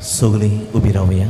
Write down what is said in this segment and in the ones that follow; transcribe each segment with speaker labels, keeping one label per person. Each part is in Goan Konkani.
Speaker 1: सगळीं उबी रावया.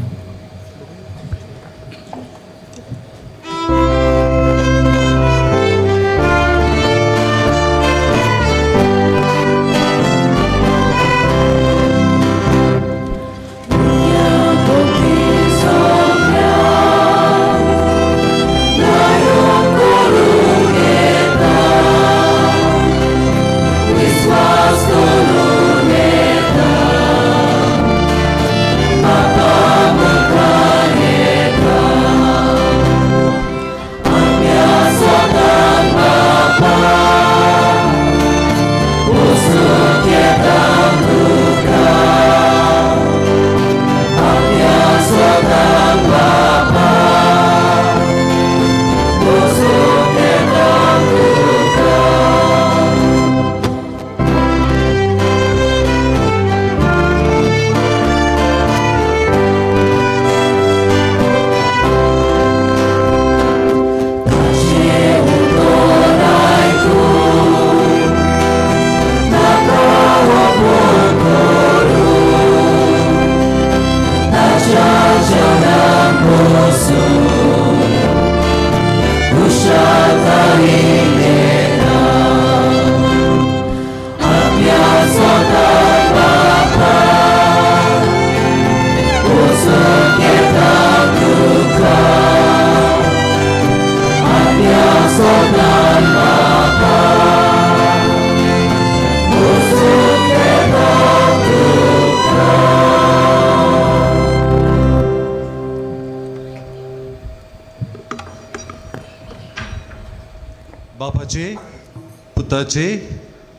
Speaker 2: पुताचे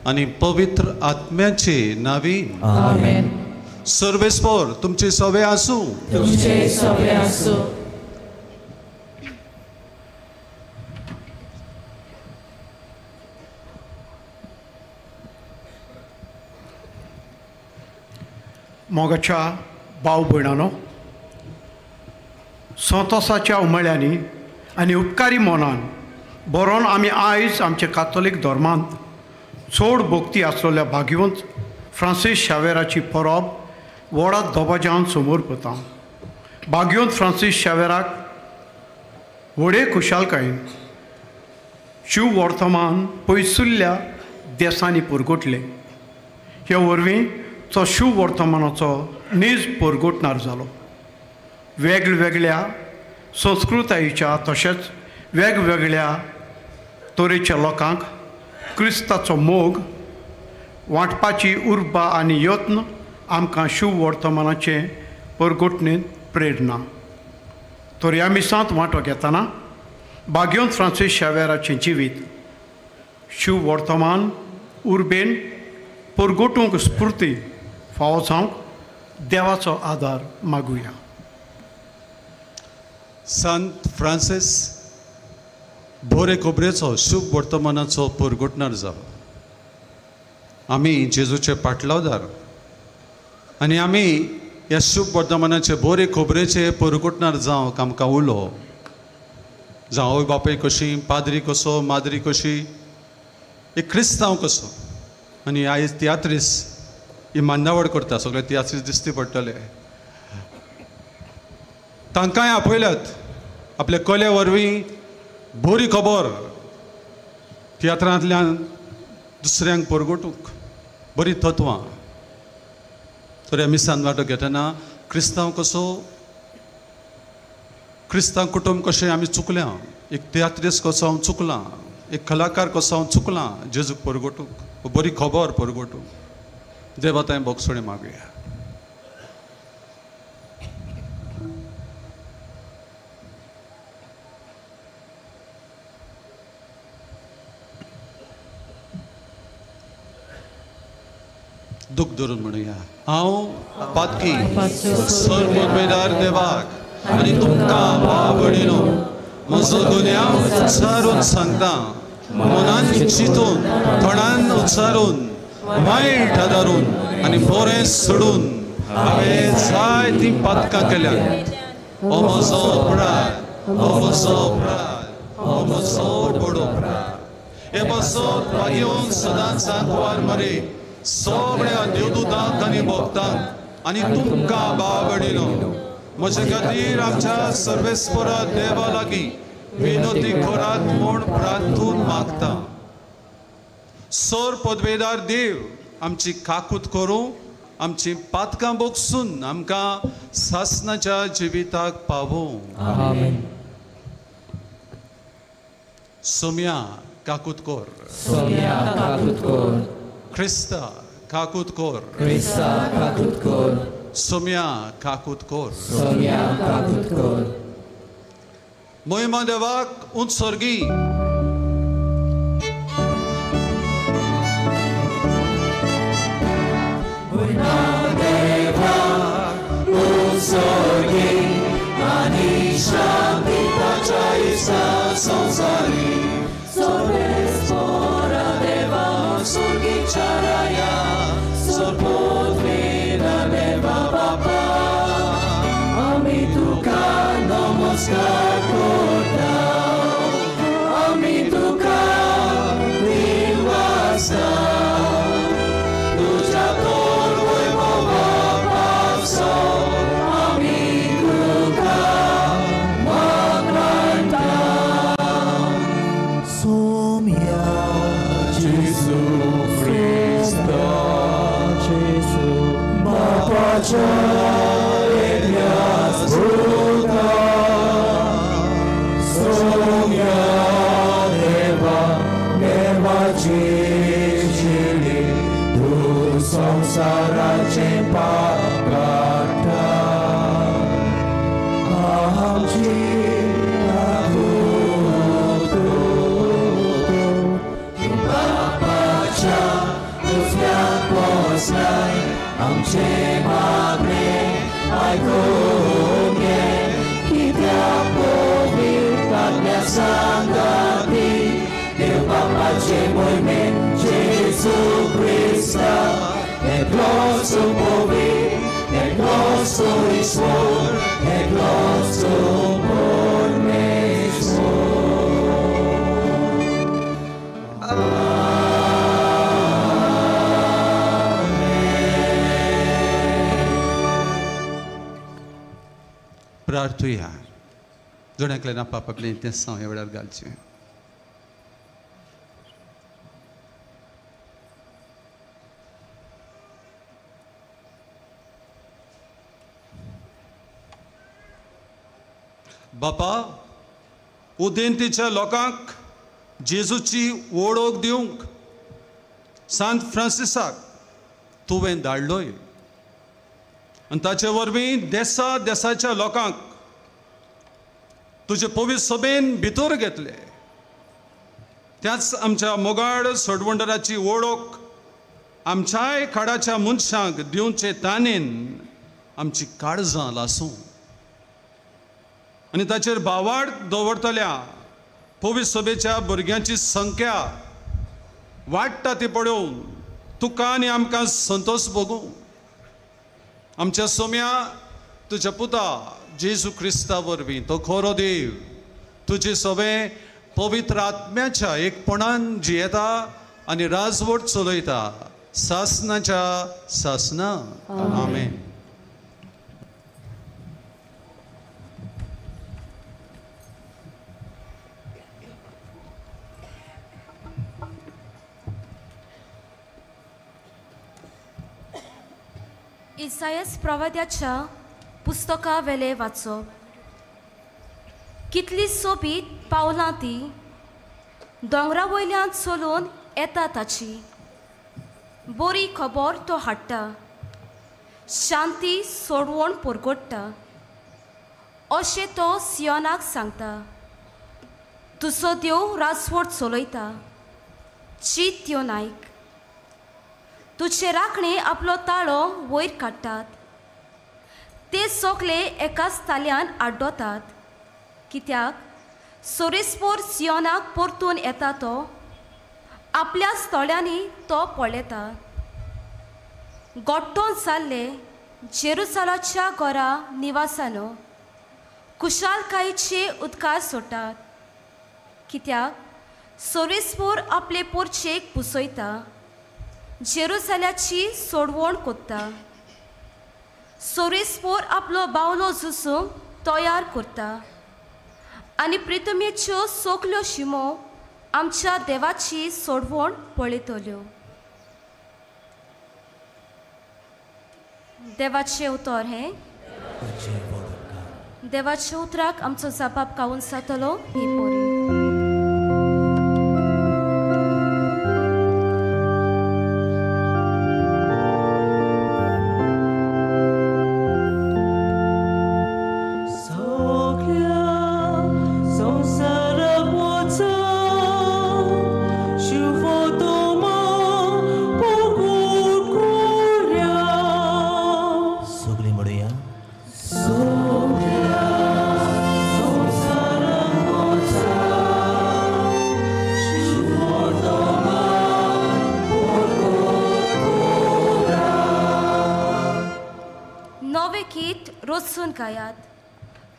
Speaker 2: आनी पवित्र आत्म्याचे नावी
Speaker 3: आमेन.
Speaker 2: सर्वेस्पोर तुमचे सवे आसूं.
Speaker 3: तुमचे सवे आसूं.
Speaker 4: मोगाच्या भाव भयणानो, संतोसाच्या उमळ्यांनी आनी उपकारी मनान बरोवन आमी आयज आमच्या कातोलीक धर्मांत चड भक्ती आसलेल्या भाग्यवंत फ्रांसीस शावेराची परब व्हडा दबाज्यान समोर पता. भाग्यवंत फ्रांसीस शावेराक व्हडे खुशालकायेन शिव वर्तमान पयसुल्ल्या देसांनी परगटले. हे वरवीं तो शिव वर्तमानाचो नीज परगटणार जालो. वेगवेगळ्या संस्कृतायेच्या तशेंच वेगवेगळ्या तरेच्या लोकांक क्रिस्ताचो मोग वांटपाची उर्बा आनी यत्न आमकां शिव वर्तमानाचे परगटणेंत प्रेरणा. तर ह्या मिसांत वांटो घेतना भाग्यवंत फ्रांसीस शावेराचें जिवीत शिव वर्तमान उर्बेन परगटूंक स्फूर्ती फावो जावंक देवाचो आदार मागुया.
Speaker 2: संत फ्रांसीस बोरे खबरेचो शुभ वर्तमानाचो परगटणार जालो. आमी जेजूचे पाटलावदार आनी आमी ह्या शुभ वर्तमानाचे बोरे खबरेचे परगटणार जावंक आमकां उलो. जावं आवय बापूय कशी, पाद्री कसो, माद्री कशी, एक क्रिस्तांव कसो. आनी आयज तियात्रीस ही मांडावळ करता, सगळे तियात्रीस दिसती पडटले. तांकांय आपयल्यात आपल्या कले वरवीं बरी खबर तियात्रांतल्यान दुसऱ्यांक परगटूंक बरी तत्वां. तर ह्या मिसान वांटो घेतना क्रिस्तांव कसो, क्रिस्तांव कुटुंब कशें आमी चुकल्या, एक तियात्रीस कसो हांव चुकलां, एक कलाकार कसो हांव चुकलां जेजूक परगटूंक, बरी खबर परगटूंक. देवा तांय बोगसोणी मागया. दुख धरून म्हणुया, हांव पातकी सर्वमेदार देवाक आनी तुमकां भाव भयणीनो म्हजो गुन्यांव उच्चारून सांगता. मनान चिंतून, तोंडान उच्चारून, वायट आदारून आनी बरें सोडून हांवें जायतीं पातकां केल्यांत. हो म्हजो अपराध, हो म्हजो अपराध, हो म्हजो व्हड अपराध. हे पासत भाग्यवंत सदांच सांकवार मरे सगळ्या देवदूतांक आनी भक्तांक आनी तुमकां भाव भयणीनो म्हजे खातीर आमच्या सर्वेस्परा देवा लागीं विनोती करात म्हूण प्रार्थून मागता. सर पदवेदार देव आमची काकूत करूं, आमची पातकां बोगसून आमकां सासनाच्या जिविताक पावों.
Speaker 3: आमेन.
Speaker 2: सोम्या काकूत कर,
Speaker 3: सोम्या काकूत कर,
Speaker 2: क्रिस्ता काकूत कर,
Speaker 3: क्रिस्ता काकूत कर,
Speaker 2: सोम्या काकूत कर,
Speaker 3: सोम्या काकूत कर.
Speaker 2: मोहिमा देवाक उत्सर्गी.
Speaker 3: संसारी सर्वेस्परा देवा स्वर्गीच्या राया सर्वोत्वीरा देवा बापा आमी तुका नमस्कार करता, आमी तुका दिवासा तुझ्या तोर वैभवा पावसो आमी तुका मागता.
Speaker 1: Somia
Speaker 3: Gesù Cristo,
Speaker 1: Gesù
Speaker 3: Bapacha Elias Buddha, Somia Deva Deva Jijili, Tu samsara Cempakata, Aham आमचे मागणे आयकून घे, कित्याक पवित्रात्म्या सांगाती देव बापाचे मोहिमेन जेजू क्रिस्ता एकलोच पवित्र, एकलोच ईश्वर, एकलोच परमेश्वर.
Speaker 2: प्रार्थुया. जण एकल्यान आपापलें इंतेसांव ह्या वेळार घालचें. बापा, उदेंतीच्या लोकांक जेजूची वळख दिवंक सांत फ्रांसिसाक तुवें धाडलोय आनी ताचे वरवीं देसा देसाच्या लोकांक तुजे पवित्र सभेन भितर घेतले. त्याच आमच्या मोगाळ सोडवंडराची वळख आमच्याय काळाच्या मनशांक दिवचे तानेन आमची काळजां लासूं आनी ताचेर भावार्थ दवरतल्या पवित्र सभेच्या भुरग्यांची संख्या वाडटा ती पळोवन तुका आनी आमकां संतोश भोगूं. आमच्या सोम्या तुज्या पुता जेजू क्रिस्ता वरवीं तो खरो देव तुजे सगळे पवित्र आत्म्याच्या एकपणान जियेता आनी राजवट चलयता सासनाच्या सासना. आमेन.
Speaker 5: इसायस प्रवाद्याच्या पुस्तका वेले वाचप. कितली सोबीत पावलां ती दोंगरा वयल्यान चलून येता ताची बरी खबर तो हाडटा, शांती सोडवण परगट्टा अशें तो सियोनाक सांगता. तुजो देव राजवट चलयता, चीत यो नायक. तुजे राखणे आपलो ताळो वयर काडटात, ते सगळे एकाच ताल्यान आड्डोतात. कित्याक सोरेस्पोर सियोनाक परतून येता तो आपल्या तोळ्यांनी तो पळयता. गोट्टोन जाल्ले जेरुसलाच्या घरा निवासानो कुशालकायेचे उदकार सोडटात. कित्याक सोरेस्पोर आपले पोरचेक पुसयता, जेरुसलाची सोडवण कोत्ता. सोरेस्पोर आपलो बावलो झुसूंक तयार करता आनी प्रितमेच्यो सोकल्यो शिमो आमच्या देवाची सोडवण पळयतल्यो. देवाचें उतर हें. देवाच्या उतराक आमचो जबाब कावून जातलो ही पोरी. गायात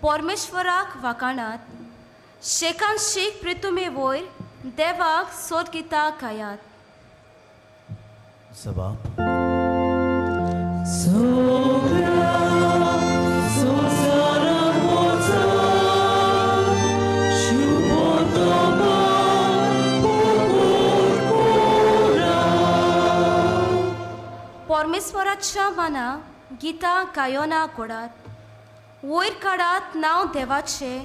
Speaker 5: परमेश्वराक वाकाणात शेकान शेक प्रितुमे वयर देवाक सोदगितां गायात. परमेश्वराच्या मना गितां गायना कोडात वयर काडात नांव देवाचें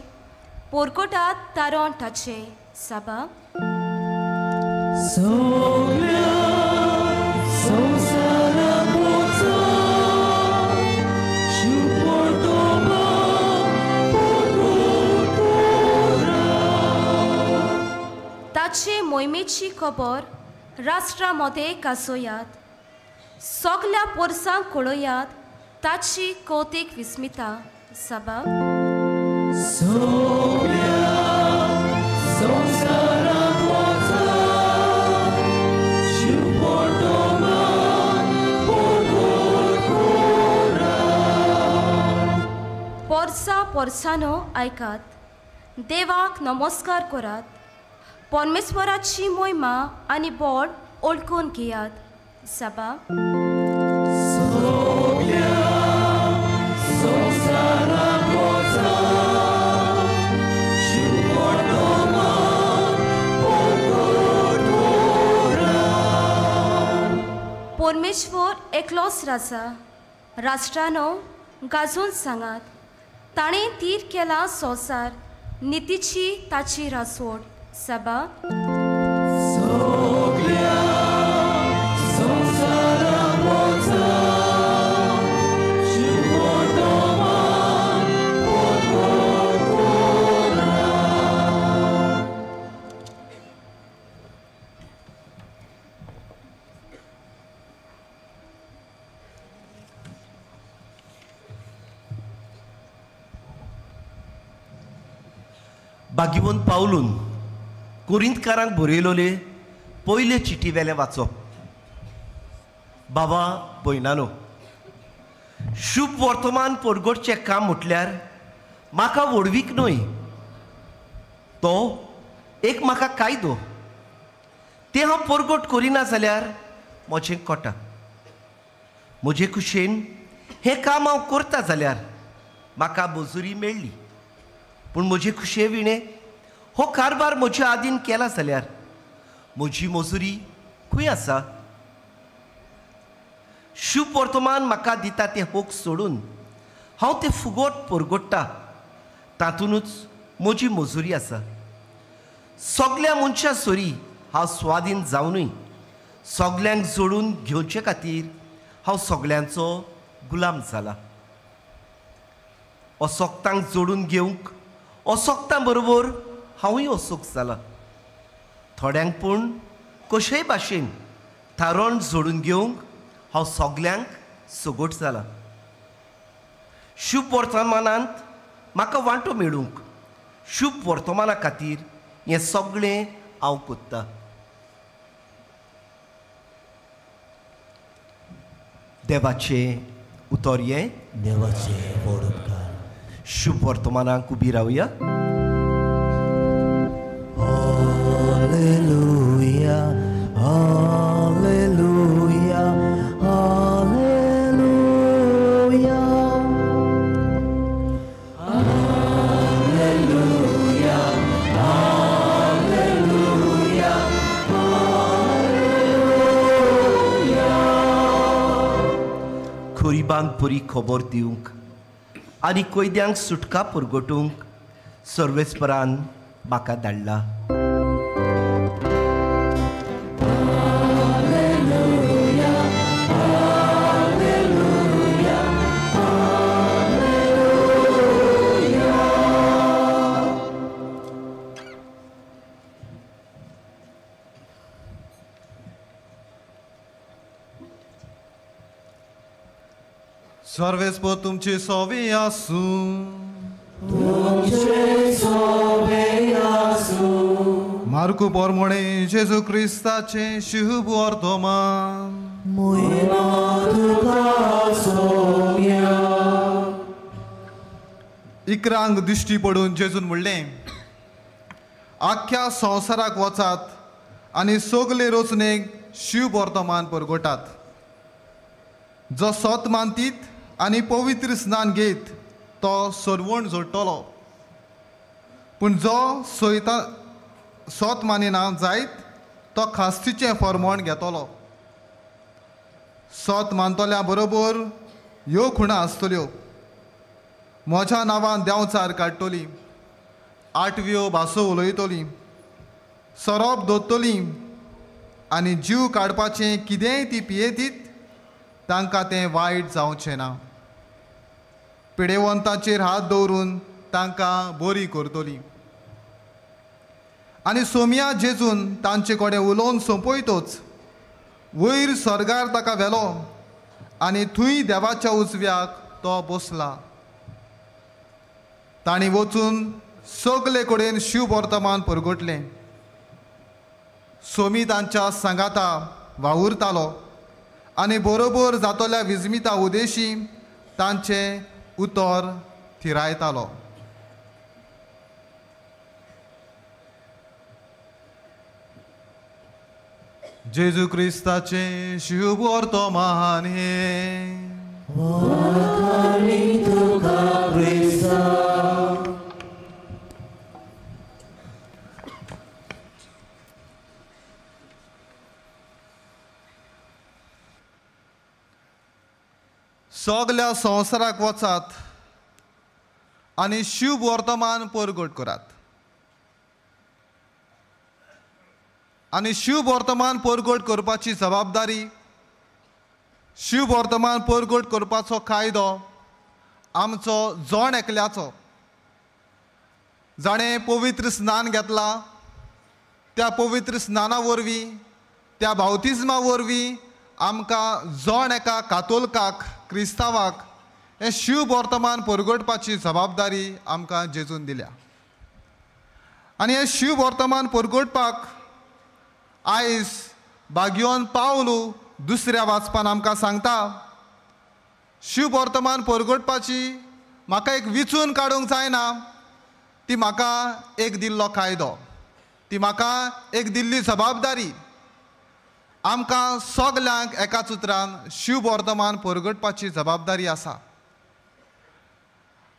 Speaker 5: पोरकोटात तारण ताचें. साबा. ताचे मोहिमेची खबर राष्ट्रा मदें कासोयात सगल्या पोरसांक कळयात ताची कौतीक विस्मिता. साबा. पोरसा पोरसानो आयकात देवाक नमस्कार करात परमेश्वराची मोहिमा आनी बोड ओळखून घेयात. साबा. परमेश्वर एकलोच राजा राष्ट्रानो गाजून सांगात ताणें तीर केला संवसार नितीची ताची रासवण. साबा.
Speaker 6: भाग्यवंत पावलून कोरिंतकारांक बरयलोले पयले चिटी वेले वाचप. बाबा भयणानो, शुभ वर्तमान परगटचें काम म्हटल्यार म्हाका व्हडवीक न्हय, तो एक म्हाका कायदो. तें हांव परगट करिना जाल्यार म्हजें कोटा. म्हजे खुशेन हें काम हांव करता जाल्यार म्हाका मजुरी मेळ्ळी, पूण म्हजे खुशे विणें हो कारभार म्हज्या आदीन केला जाल्यार म्हजी मजुरी खंय आसा? शुभ वर्तमान म्हाका दिता तें होक सोडून हांव तें फुगोट परगोट्टा, तातूंतच म्हजी मजुरी आसा. सगल्या मनशां सरी हांव स्वाधीन जावनूय सगल्यांक जोडून घेवचे खातीर हांव सगल्यांचो गुलाम जाला. असोक्तांक जोडून घेवंक असोक्तां बरोबर हांवूय असोक जाला. थोड्यांक पूण कशेय भाशेन थारण जोडून घेवंक हांव सगल्यांक सगोट जाला. शुभ वर्तमानांत म्हाका वांटो मेळूंक शुभ वर्तमाना खातीर हें सगळें हांव कोत्ता. देवाचें उतर हें.
Speaker 1: देवाचें व्हड उपकार.
Speaker 6: शुभ वर्तमानाक उबी रावया.
Speaker 1: Hallelujah, hallelujah, hallelujah.
Speaker 6: गरिबांक बरी खबर दिवंक आनी कैद्यांक सुटका पुरगोटूंक सर्वेस्परान म्हाका धाडला.
Speaker 7: सर्वेस्पर तुमचे सोवे आसूं.
Speaker 3: तुमचे सोवे आसूं.
Speaker 7: मार्कू पोरमोणे जेजू क्रिस्ताचें शुभ वर्तमान.
Speaker 3: मोहिमा तुका सोम्या.
Speaker 7: इकरांक दिश्टी पडून जेजून म्हणलें, आख्ख्या संवसाराक वचात आनी सगले रचणेक शुभ वर्तमान परगटात. जो सत मानतीत आनी पवित्र स्नान घेत तो सरवण जोडटलो, पूण जो सोयता सत मानिना जायत तो खास्तीचें फॉर्मोण घेतलो. सत मानतल्या बरोबर ह्यो खुणा आसतल्यो, म्हज्या नांवान देंवचार काडटली, आठव्यो भासो उलयतली, सोरोप दोत्तली आनी जीव काडपाचें कितेंय ती पियेतीत तांकां तें वायट जावचें ना. पिडेवंताचेर हात दवरून तांकां बरी करतली. आनी सोमया जेजून तांचे कडेन उलोवन सोंपयतोच वयर स्वर्गार ताका व्हेलो आनी थंय देवाच्या उजव्याक तो बसला. तांणी वचून सगले कडेन शिव वर्तमान परगटलें. सोमी तांच्या सांगाता वावुरतालो आनी बरोबर जातल्या विजमिता उदेशी तांचें उतर थिरायतालो. जेजू क्रिस्ताचें शुभ वर्तमान हें. सगल्या संवसाराक वचात आनी शुभ वर्तमान परगट करात. आनी शुभ वर्तमान परगट करपाची जबाबदारी, शुभ वर्तमान परगट करपाचो कायदो आमचो जण एकल्याचो. जाणें पवित्र स्नान घेतला त्या पवित्र स्नाना वरवीं, त्या बावतिज्मा वरवीं आमकां जण एका कातोलकाक, क्रिस्तांवाक हें शुभ वर्तमान परगटपाची जबाबदारी आमकां जेजून दिल्या. आनी हें शुभ वर्तमान परगटपाक आयज बागियोन पावलू दुसऱ्या वाचपान आमकां सांगता, शुभ वर्तमान परगटपाची म्हाका एक विचून काडूंक जायना, ती म्हाका एक दिल्लो कायदो, ती म्हाका एक दिल्ली जबाबदारी. आमकां सगल्यांक एकाच उतरान शुभ वर्तमान परगटपाची जबाबदारी आसा.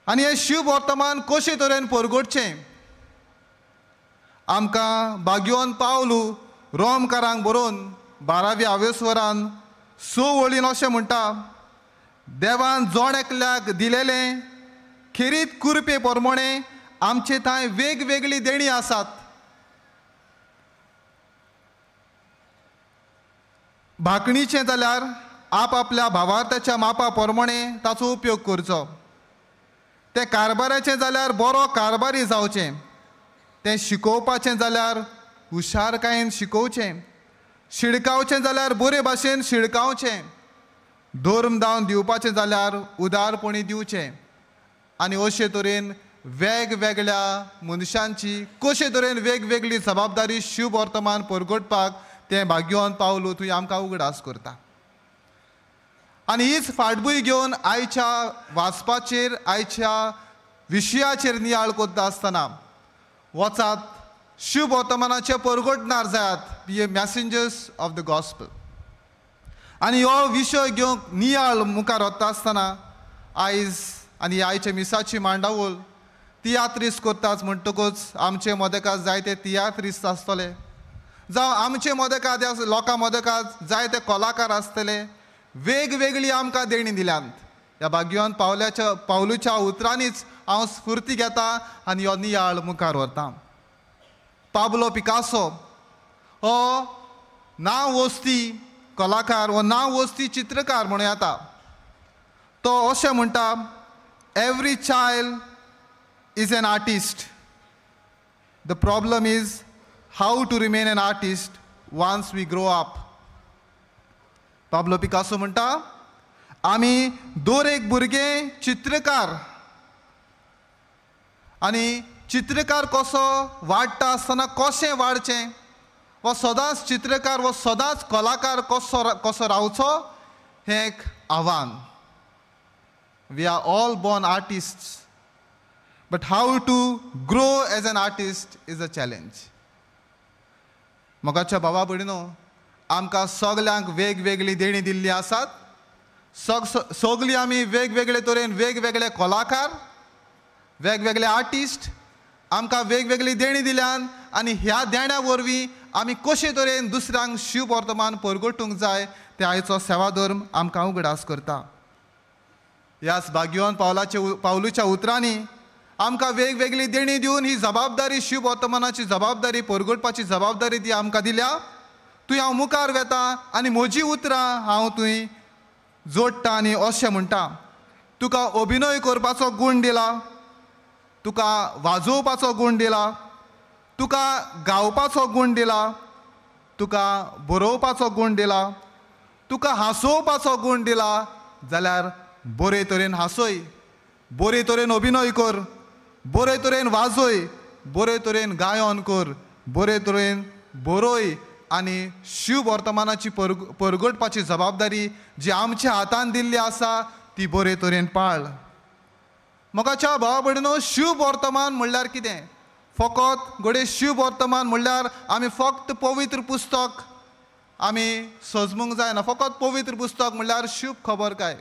Speaker 7: आनी हें शुभ वर्तमान कशे तरेन परगटचें आमकां बागियोन पावलू रोमकारांक बरोवन 12व्या आवेस्वरान 6 वळीन अशें म्हणटा, देवान जण एकल्याक दिलेलें खेरीत कुरपे प्रमाणे आमचे थंय वेगवेगळी देणी आसात. भाकणीचें जाल्यार आपआपल्या भावार्थाच्या मापा प्रमाणे ताचो उपयोग करचो, तें कारबाराचें जाल्यार बरो कारबारी जावचें, तें शिकोवपाचें जाल्यार हुशारकायेन शिकोवचें, शिडकावचें जाल्यार बरे भाशेन शिडकावचें, धर्म दावन दिवपाचें जाल्यार उदारपणी दिवचें. आनी अशे तरेन वेगवेगळ्या मनशांची कशे तरेन वेगवेगळी जबाबदारी शुभ वर्तमान परगटपाक तें भाग्यवान पावलू थंय आमकां उगडास करता. आनी हीच फाटभूंय घेवन आयच्या वाचपाचेर, आयच्या विशयाचेर नियाळ करता आसतना वचात शुभ वर्तमानाचे परगटणार जायात, be a messengers of the gospel. आनी हो विशय घेवंक नियाळ मुखार वता आसतना आयज आनी आयच्या मिसाची मांडावळ तियात्रीस करताच म्हणटकूच आमचे मदेकात जायते तियात्रिस्त आसतले, जावं आमचे मदेकात लोकां मदेकात जायते कलाकार आसतले, वेगवेगळी आमकां देणी दिल्यांत. ह्या भाग्यवान पावल्याच्या पावलूच्या उतरांनीच हांव स्फूर्ती घेता आनी हो नियाळ मुखार व्हरता. पाब्लो पिकासो हो नांव वस्ती कलाकार हो नांव वस्ती चित्रकार म्हणूं येता. तो अशें म्हणटा, every child is an artist. The problem is how to remain an artist once we grow up. Pablo Picasso म्हणटा, आमी दर एक भुरगें चित्रकार आनी चित्रकार कसो वाडटा आसतना कशें वाडचें वा सदांच चित्रकार वा सदांच कलाकार कसो कसो रावचो हें एक आव्हान. We are all born artists, but how to grow as an artist is a challenge. मोगाच्या भावा भयणीनो, आमकां सगल्यांक वेगवेगळी देणी दिल्ली आसात. सगळीं आमी वेगवेगळे तरेन वेगवेगळे कलाकार, वेगवेगळे आर्टिस्ट, आमकां वेगवेगळी देणी दिल्यान आनी ह्या देण्या वरवीं आमी कशे तरेन दुसऱ्यांक शिव वर्तमान परगटूंक जाय ते आयचो सेवाधर्म आमकां उगडास करता. ह्याच भाग्यवान पावलूच्या उतरांनी आमकां वेगवेगळी देणी दिवन ही जबाबदारी, शिव वर्तमानाची जबाबदारी, परगटपाची जबाबदारी ती आमकां दिल्या. तूं हांव मुखार वेता आनी म्हजी उतरां हांव तुवें जोडटा आनी अशें म्हणटा, तुका अभिनय करपाचो गूण दिला, तुका वाजोवपाचो गूण दिला, तुका गावपाचो गूण दिला, तुका बरोवपाचो गूण दिला, तुका हांसोवपाचो गूण दिला, जाल्यार बरे तरेन हांसय, बरे तरेन अभिनय कर, बरे तरेन वाजय, बरे तरेन गायन कर, बरे तरेन बरोय आनी शिव वर्तमानाची परगटपाची जबाबदारी जी आमच्या हातान दिल्ली आसा ती बरे तरेन पाळ. मोगाच्या भावा भयणीनो, शिव वर्तमान म्हणल्यार कितें? फकत घडये शिव वर्तमान म्हणल्यार आमी फक्त पवित्र पुस्तक आमी सजमूंक जायना. फकत पवित्र पुस्तक म्हणल्यार शुभ खबर काय?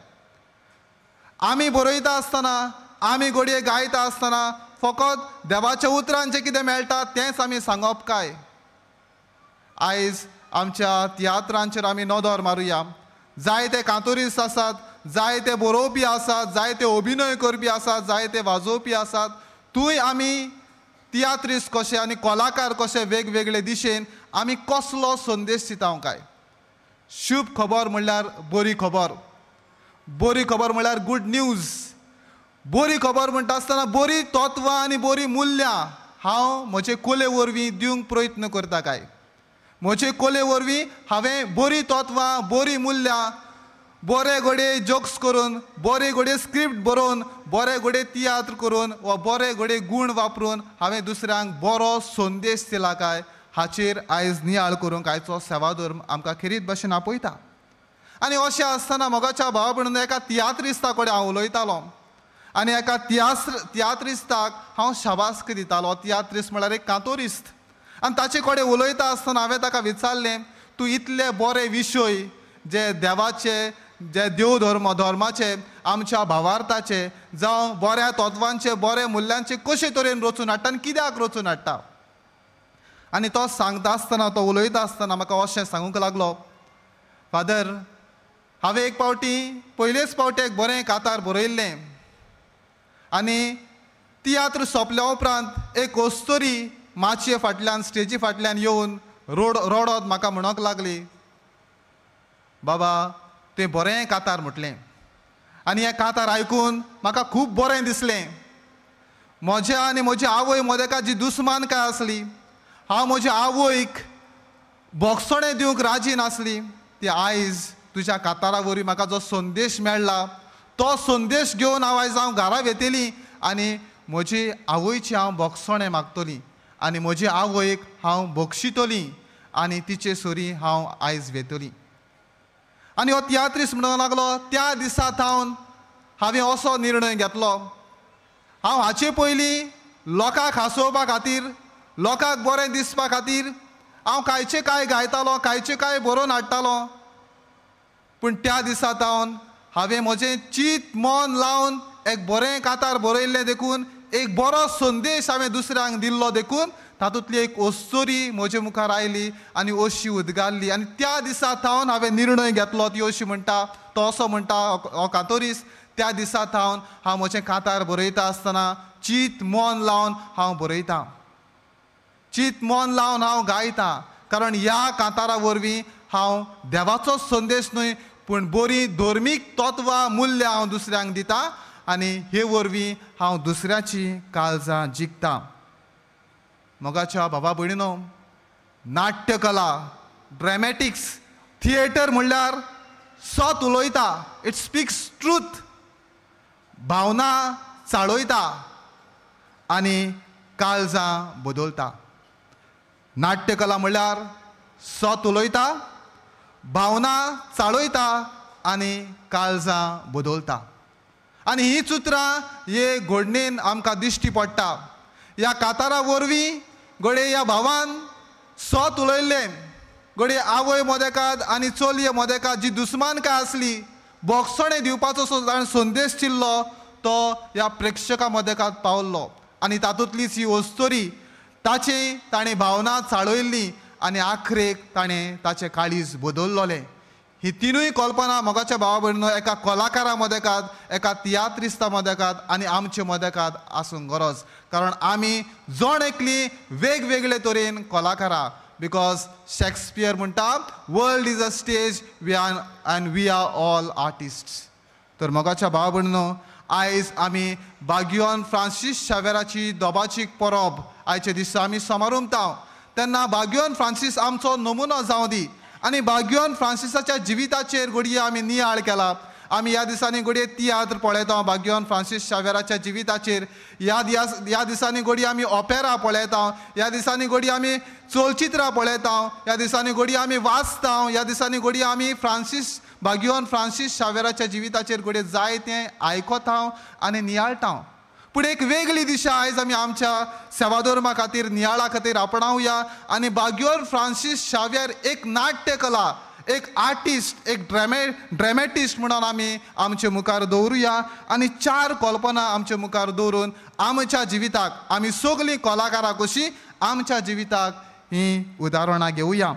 Speaker 7: आमी बरयता आसतना, आमी घडये गायता आसतना फकत देवाच्या उतरान जें कितें मेळटा तेंच आमी सांगप काय? आयज आमच्या तियात्रांचेर आमी नदर मारुया. जायते कांतोरिस्ट आसात, जायते बरोवपी आसात, जायते अभिनय करपी आसात, जायते वाजोवपी आसात. थंय आमी तियात्रिस्ट कशे आनी कलाकार कशे वेगवेगळे दिशेन आमी कसलो संदेश दिता काय? शुभ खबर म्हणल्यार बरी खबर, बरी खबर म्हणल्यार गुड न्यूज. बरी खबर म्हणटा आसतना बरी तत्वां आनी बरी मुल्यां हांव म्हजे कोले वरवीं दिवंक प्रयत्न करता काय? म्हजे कोले वरवीं हांवें बरी तत्वां, बरी मुल्यां, बरे घडये जोक्स करून, बरे घडये स्क्रिप्ट बरोवन, बरे घडये तियात्र करून वा बरे घडये गूण वापरून हांवें दुसऱ्यांक बरो संदेश दिला काय? हाचेर आयज नियाळ करूंक आयचो सेवाधर्म आमकां खेरीत भाशेन आपयता. आनी अशें आसतना मोगाच्या भावा भयणीनो, एका तियात्रिस्ता कडेन हांव उलयतालो आनी एका तियात्रिस्ताक हांव शाबासकी दितालो. तियात्रिस्त म्हळ्यार एक कांतोरिस्त. आनी ताचे कडेन उलयता आसतना हांवें ताका विचारलें, तूं इतले बरे विशय जे देवाचे, जे देव धर्म धर्माचे, आमच्या भावार्थाचे, जावं बऱ्या तत्वांचे, बऱ्या मुल्यांचे कशे तरेन रचून हाडटा आनी कित्याक रचून हाडटा? आनी तो सांगता आसतना, तो उलयता आसतना म्हाका अशें सांगूंक लागलो, फादर, हांवें एक पावटी, पयलेच पावटी एक बरें कातार बरयल्लें आनी तियात्र सोंपल्या उपरांत एक अस्तुरी माचये फाटल्यान, स्टेजी फाटल्यान येवन रडत म्हाका म्हणूंक लागली, बाबा तें बरें कातार म्हटलें आनी हें कातार आयकून म्हाका खूब बरें दिसलें. म्हज्या आनी म्हजी आवय मदेका जी दुस्मानकाय आसली, हांव म्हज्या आवयक बोगसणें दिवंक राजी नासली, ती आयज तुज्या कातारा वरवीं म्हाका जो संदेश मेळ्ळा तो संदेश घेवन हांव आयज हांव घरा वेतली आनी म्हजी आवयची हांव बोगसणें मागतली आनी म्हजी आवयक हांव बक्षितली आनी तिचे सरी हांव आयज वेतली. आनी हो तियात्रिस्त म्हणूंक लागलो, त्या दिसा थावन हांवें असो निर्णय घेतलो, हांव हाचे पयलीं लोकांक हांसोवपा खातीर, लोकांक बरें दिसपा खातीर हांव कांयचे कांय गायतालो, कांयचे कांय बरोवन हाडटालो, पूण त्या दिसा थावन हांवें म्हजें चित मन लावन एक बरें कातार बरयल्लें देखून, एक बरो संदेश हांवें दुसऱ्यांक दिल्लो देखून तातूंतली एक अस्तुरी म्हजे मुखार आयली आनी अशी उदगारली आनी त्या दिसा थावन हांवें निर्णय घेतलो. ती अशी म्हणटा, तो असो म्हणटा हो कांतोरीस, त्या दिसा थावन हांव म्हजें कांतार बरयता आसतना चीत मन लावन हांव बरयतां, चीत मन लावन हांव गायतां, कारण ह्या कांतारा वरवीं हांव देवाचो संदेश न्हय पूण बरी धर्मीक तत्वां मुल्यां हांव दुसऱ्यांक दितां आनी हे वरवीं हांव दुसऱ्याची काळजां जिखतां। मोगाच्या बाबा भयणीनो, नाट्यकला, ड्रॅमॅटिक्स, थिएटर म्हणल्यार सत उलयता, it speaks truth, भावना चाळयता आनी काळजां बदलता। नाट्यकला म्हणल्यार सत उलयता, भावना चाळयता आनी काळजां बदलता। आनी ही चित्रां हे घडणेन आमकां दिश्टी पडटा। ह्या कातारा वरवीं घडये ह्या भावान सत उलयल्लें, घडये आवय मोदेकात आनी चलये मोदेकात जी दुस्मानकाय आसली, बोगसणें दिवपाचो ताणें संदेश दिल्लो तो ह्या प्रेक्षकां मोदेकात पावल्लो आनी तातूंतलीच ही अस्तोरी ताची ताणें भावना चाळयल्ली आनी आखरेक ताणें ताचें काळीज बदललोलें। ही तिनूय कल्पना मोगाच्या भावा भयणीनो एका कलाकारा मदेकात, एका तियात्रिस्ता मदेकात आनी आमचे मदेकात आसूंक गरज, कारण आमी जण एकली वेगवेगळे तरेन कलाकारां। Because Shakespeare म्हणटा, world is a stage, we are and we are all artists. तर मोगाच्या भावा भयणीनो, आयज आमी बागियोन फ्रांसीस शावेराची दोबाचीक परब आयचे दिसा आमी समारंभता तेन्ना बागियोन फ्रांसीस आमचो नमुनो जावं दी आनी बागियोन फ्रांसिसाच्या जिविताचेर घडये आमी नियाळ केला। आमी ह्या दिसांनी घडये तियात्र पळयता बागियोन फ्रांसीस शावेराच्या जिविताचेर, ह्या दिसांनी घडये आमी ऑपेरा पळयता, ह्या दिसांनी घडये आमी चलचित्रां पळयता, ह्या दिसांनी घडये आमी वाचता, ह्या दिसांनी घडये आमी फ्रांसीस बागियोन फ्रांसीस शावेराच्या जिविताचेर घडये जायतें आयकता आनी नियाळटा। पूण एक वेगळी दिशा आयज आमी आमच्या सेवाधर्मा खातीर, नियाळा खातीर आपणावया आनी बागियोन फ्रांसीस शावेर एक नाट्यकला, एक आर्टिस्ट, एक ड्रॅमॅटिस्ट म्हणून आमी आमचे मुखार दवरुया आनी चार कल्पना आमचे मुखार दवरून आमच्या जिविताक आमी सगळीं कलाकारां कशीं आमच्या जिविताक हीं उदाहरणां घेवया।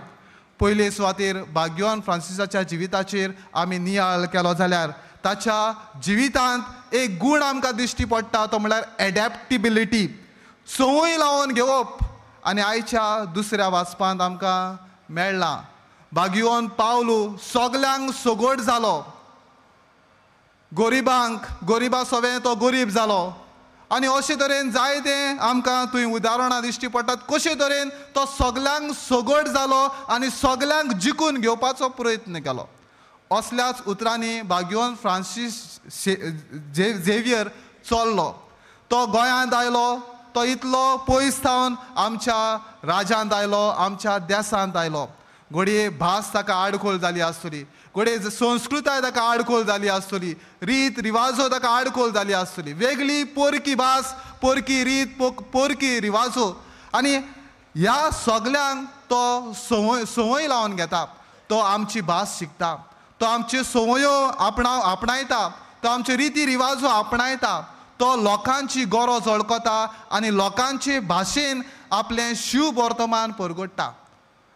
Speaker 7: पयले सुवातेर बागियोन फ्रांसिसाच्या जिविताचेर आमी नियाळ केलो जाल्यार ताच्या जिवितांत एक गूण आमकां दिश्टी पडटा तो म्हणल्यार एडॅप्टिबिलिटी, संवय लावन घेवप। आनी आयच्या दुसऱ्या वाचपांत आमकां मेळ्ळां बागियोन पावलू सगल्यांक सगोट जालो, गरिबांक गरिबा सवें तो गरीब जालो आनी अशे तरेन जायते आमकां थंय उदाहरणां दिश्टी पडटात कशे तरेन तो सगल्यांक सगोट जालो आनी सगल्यांक जिखून घेवपाचो प्रयत्न केलो। असल्याच उतरांनी बागियोन फ्रांसीस झेवियर चल्लो, तो गोंयांत आयलो, तो इतलो पयस थावन आमच्या राज्यांत आयलो, आमच्या देशांत आयलो। घडये भास ताका आडखोळ जाली आसतली, घडये संस्कृताय ताका आडखोळ जाली आसतली, रीत रिवाजो ताका आडखोळ जाली आसतली, वेगळी पोरकी भास, पोरकी रीत, पोरकी रिवाजो, आनी ह्या सगल्यांक तो संवय लावन घेता। तो आमची भास शिकता, तो आमच्यो संवयो आपणायता, तो आमच्यो रिती रिवाजो आपणायता, तो लोकांची गरज वळखता आनी लोकांचे भाशेन आपलें शिव वर्तमान परगट्टा।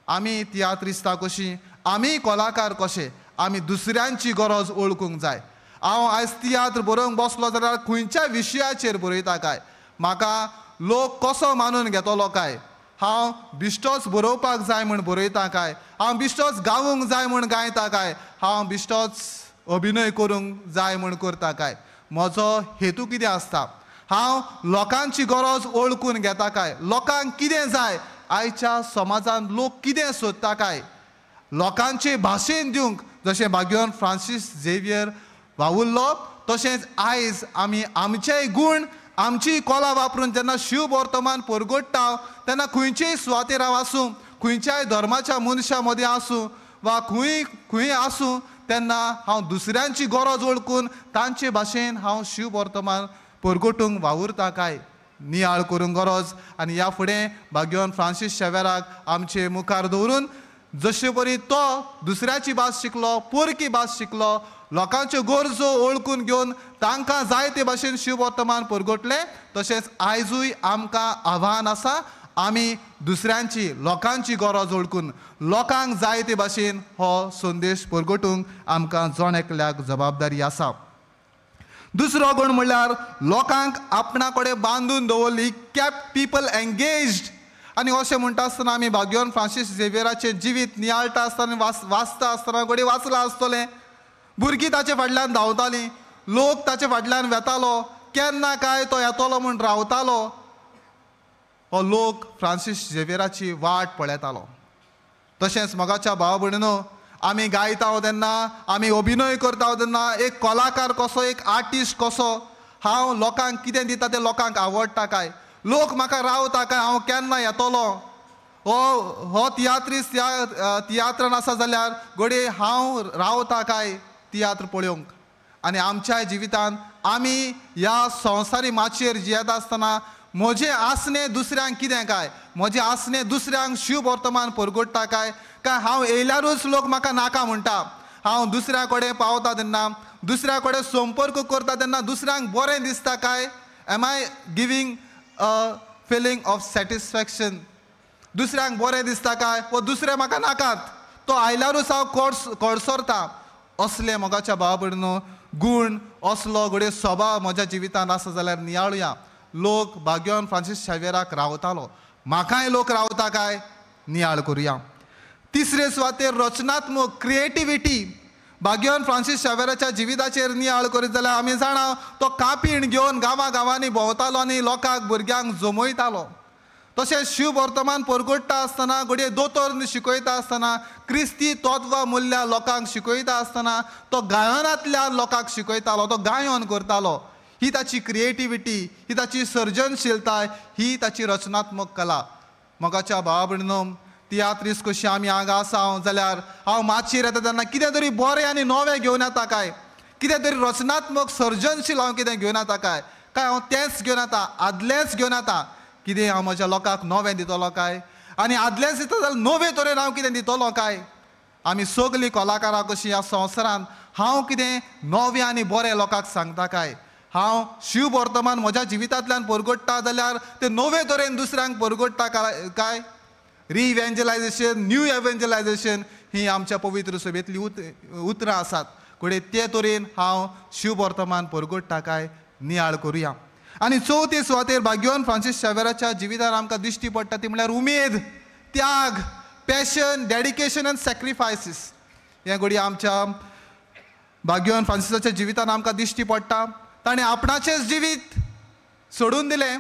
Speaker 7: आमी तियात्रिस्तां कशीं, आमी कलाकार कशे, आमी दुसऱ्यांची गरज वळखूंक जाय। हांव आयज तियात्र बरोवंक बसलो जाल्यार खंयच्या विशयाचेर बरयता काय, म्हाका लोक कसो मानून घेतलो काय, हांव बिश्टोच बरोवपाक जाय म्हूण बरयता काय, हांव बिश्टोच गावूंक जाय म्हूण गायता काय, हांव बिश्टोच अभिनय करूंक जाय म्हूण करता काय, म्हजो हेतू कितें आसता, हांव लोकांची गरज वळखून घेता काय, लोकांक कितें जाय, आयच्या समाजांत लोक कितें सोदता काय, लोकांचे भाशेन दिवंक जशें बागियोन फ्रांसीस झेवियर वावुरलो तशेंच आयज आमी आमचेय गूण, आमची कला वापरून जेन्ना शिव वर्तमान परगट्टा तेन्ना खंयचेय सुवातेर हांव आसूं, खंयच्याय धर्माच्या मनशां मदीं आसूं वा खंय खंय आसूं, तेन्ना हांव दुसऱ्यांची गरज वळखून तांचे भाशेन हांव शिव वर्तमान परगटूंक वावुरता काय, नियाळ करूंक गरज। आनी ह्या फुडें बागियोन फ्रांसीस शेवेराक आमचे मुखार दवरून जशे परी तो दुसऱ्याची भास शिकलो, पोरकी भास शिकलो, लोकांच्यो गरजो वळखून घेवन तांकां जाय ते भाशेन शिव वर्तमान परगटलें, तशेंच आयजूय आमकां आव्हान आसा, आमी दुसऱ्यांची लोकांची गरज वळखून लोकांक जाय ते भाशेन हो संदेश परगटूंक आमकां जण एकल्याक जबाबदारी आसा. दुसरो गूण म्हणल्यार लोकांक आपणा कडेन बांदून दवरली, कॅप्ट पीपल एंगेज्ड. आनी अशें म्हणटा आसतना आमी भाग्यवान फ्रांसीस झेवियराचें जिवीत नियाळटा आसतना वाचता आसतना घडये वाचलां आसतलें. भुरगीं ताचे फाटल्यान धांवतालीं, लोक ताचे फाटल्यान वेतालो, केन्ना काय तो येतलो म्हूण रावतालो. हो लोक फ्रांसीस झेवियराची वाट पळयतालो. तशेंच मोगाच्या भाव भयणीनो, आमी गायता तेन्ना, आमी अभिनय करता तेन्ना एक कलाकार कसो, एक आर्टिस्ट कसो हांव लोकांक कितें दिता तें लोकांक आवडटा काय, लोक म्हाका रावता काय, हांव केन्ना येतलो. हो तियात्रीस्त ह्या तियात्रान आसा जाल्यार घडये हांव रावता काय तियात्र पळोवंक. आनी आमच्या जिवितांत आमी ह्या संवसारी माचयेर जियेता आसतना म्हजें आसणें दुसऱ्यांक कितें काय, म्हजें आसणें दुसऱ्यांक शुभ वर्तमान परगटता काय, काय हांव येयल्यारूच लोक म्हाका नाका म्हणटा. हांव दुसऱ्या कडेन पावता तेन्ना, दुसऱ्या कडेन संपर्क करता तेन्ना दुसऱ्यांक बरें दिसता काय, am I giving a feeling of satisfaction, दुसऱ्यांक बरें दिसता काय, वो दुसरे म्हाका नाकात, तो आयल्यारूच हांव कडसरता. असले मोगाच्या भाव भयणीनो गूण, असलो घडये स्वभाव म्हज्या जिवितांत आसा जाल्यार नियाळुया. लोक भाग्यवान फ्रांसीस झेवियराक रावतालो, म्हाकाय लोक रावता काय नियाळ करुया. तिसरे सुवातेर रचनात्मक क्रिएटिविटी. भाग्यवान फ्रांसीस झेवियराच्या जिविताचेर नियाळ करीत जाल्यार आमी जाणा तो कापीण घेवन गांवां गांवांनी भोंवतालो आनी लोकांक भुरग्यांक जमयतालो. तशेंच शुभ वर्तमान परगटता आसतना, घडये दोतोर शिकयता आसतना, क्रिस्ती तत्वां मुल्यां लोकांक शिकयता आसतना तो गायनांतल्यान लोकांक शिकयतालो, तो गायन करतालो. ही ताची क्रिएटिविटी, ही ताची सर्जनशीलताय, ही ताची रचनात्मक कला. मोगाच्या भावा भयणीनो, तियात्रीस्त कशी आमी हांगा आसा जाल्यार हांव माचयेर येता तेन्ना कितें तरी बरें आनी नवें घेवन येता काय, कितें तरी रचनात्मक सर्जनशील हांव कितें घेवन येता काय, काय हांव तेंच घेवन येता, आदलेंच घेवन येता, कितें हांव म्हज्या लोकांक नवें दितलो काय, आनी आदलेंच दिता जाल्यार नवे तरेन हांव कितें दितलो काय. आमी सगळीं कलाकारां कशीं ह्या संवसारांत हांव कितें नवें आनी बरें लोकांक सांगता काय, हांव शुभ वर्तमान म्हज्या जिवितांतल्यान परगटता जाल्यार तें नवे तरेन दुसऱ्यांक परगटता काय. रिइव्हेंजलायझेशन, न्यू एव्हेंजलायझेशन ही आमच्या पवित्र सभेंतलीं उतरां आसात. घडये ते तरेन हांव शुभ वर्तमान परगटता काय नियाळ करुया. आनी चवथे सुवातेर भाग्यवान फ्रांसीस झेवियराच्या जिवितार आमकां दिश्टी पडटा ती म्हणल्यार उमेद, त्याग, पॅशन, डेडिकेशन आनी सॅक्रिफायसीस. हें घडये आमच्या भाग्यवान फ्रांसिसाच्या जिवितान आमकां दिश्टी पडटा. ताणें आपणाचेंच जिवीत सोडून दिलें,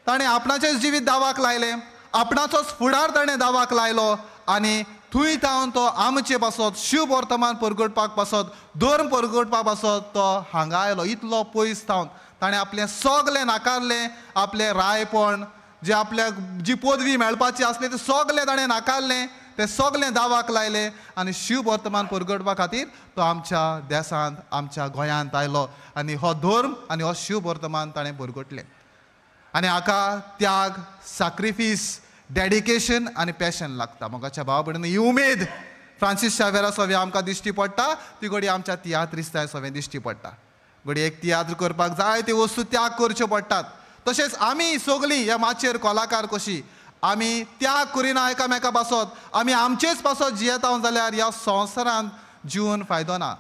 Speaker 7: ताणें आपणाचेंच जिवीत दावाक लायलें, आपणाचोच फुडार ताणें दावाक लायलो आनी थंय तावन तो आमचे पासत शुभ वर्तमान परगटपाक पासत, धर्म परगटपाक पासत तो हांगा आयलो. इतलो पयस तावन ताणें आपलें सगलें नाकारलें, आपलें रायपण जे आपल्याक जी पदवी मेळपाची आसली तें सगलें ताणें नाकारलें, तें सगलें दावाक लायलें आनी शुभ वर्तमान परगटपा खातीर तो आमच्या देशांत, आमच्या गोंयांत आयलो आनी हो धर्म आनी हो शुभ वर्तमान ताणें परगटलें. आनी हाका त्याग, साक्रिफीस, डेडिकेशन आनी पॅशन लागता. मोगाच्या भावा भयणीनो, ही उमेद फ्रांसीस झेवियरा सवें आमकां दिश्टी पडटा, ती घडये आमच्या तियात्रिस्तां सवें दिश्टी पडटा. घडये एक तियात्र करपाक जाय त्यो वस्तू त्याग करच्यो पडटात. तशेंच आमी सगळीं ह्या माचयेर कलाकार कशी आमी त्याग करिना एकामेका पासत, आमी आमचेच पासत जियेता जाल्यार ह्या संवसारांत जिवन फायदो ना.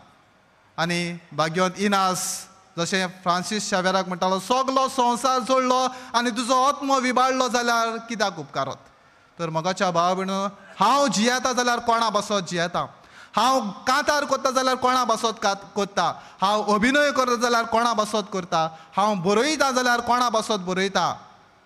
Speaker 7: आनी भाग्यवंत इनास जशें फ्रांसीस झेवियराक म्हणटालो, सगलो संवसार जोडलो आनी तुजो आत्मो विबाडलो जाल्यार कित्याक उपकारत. तर मोगाच्या भावा भयणीनो, हांव जियेता जाल्यार कोणा पासत जियेता, हांव कांतार करता जाल्यार कोणा पासत करता, हांव अभिनय करता जाल्यार कोणा पासत करता, हांव बरयता जाल्यार कोणा पासत बरयता.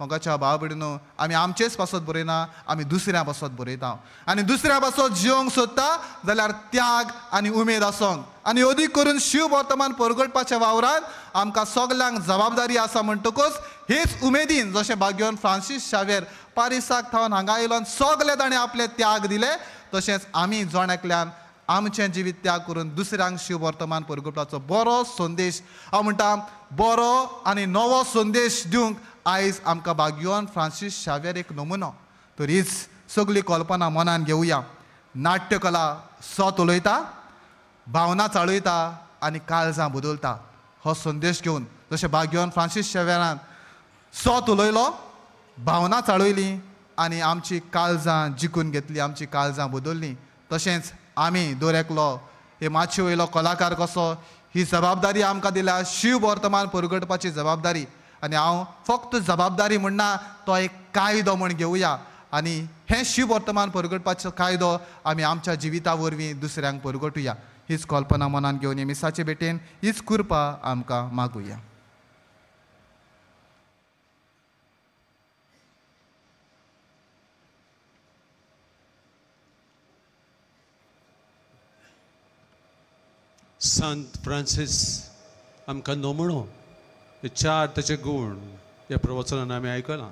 Speaker 7: मोगाच्या भावा भयणीनो, आमी आमचेच पासत बरयना, आमी दुसऱ्या पासत बरयता. आनी दुसऱ्या पासत जिवंक सोदता जाल्यार त्याग आनी उमेद आसोंक आनी अदीक करून शुभ वर्तमान परगटपाच्या वावरांत आमकां सगल्यांक जबाबदारी आसा. म्हणटकच हेच उमेदीन जशें भाग्यवान फ्रांसीस झेवियर पारिसाक थावन हांगा आयलो आनी सगले ताणें आपले त्याग दिले, तशेंच आमी जण एकल्यान आमचें जिवीत त्याग करून दुसऱ्यांक शुभ वर्तमान परगटपाचो बरो संदेश, हांव म्हणटा बरो आनी नवो संदेश दिवंक आयज आमकां भाग्यवान फ्रांसीस झेवियर एक नमुनो. तर हीच सगळी कल्पना मनान घेवया. नाट्यकला सत उलयता, भावना चाळयता आनी काळजां बदलता. हो संदेश घेवन जशें भाग्यवान फ्रांसीस झेवियरान सत उलयलो, भावना चाळयली आनी आमची काळजां जिखून घेतली, आमची काळजां बदलली. तशेंच आमी दर एकलो हे मातशे वयलो कलाकार कसो ही जबाबदारी आमकां दिल्या, शिव वर्तमान परगटपाची जबाबदारी. आनी हांव फक्त जबाबदारी म्हणना, तो एक कायदो म्हण घेवया आनी हें शिव वर्तमान परगटपाचो कायदो आमी आमच्या जिविता वरवीं दुसऱ्यांक परगटुया. हीच कल्पना मनान घेवन मिसाचे भेटेन हीच कृपा आमकां मागुया.
Speaker 2: संत फ्रांसीस आमकां नमुनो हे चार ताचे गूण ह्या प्रवचनान आमी आयकलां.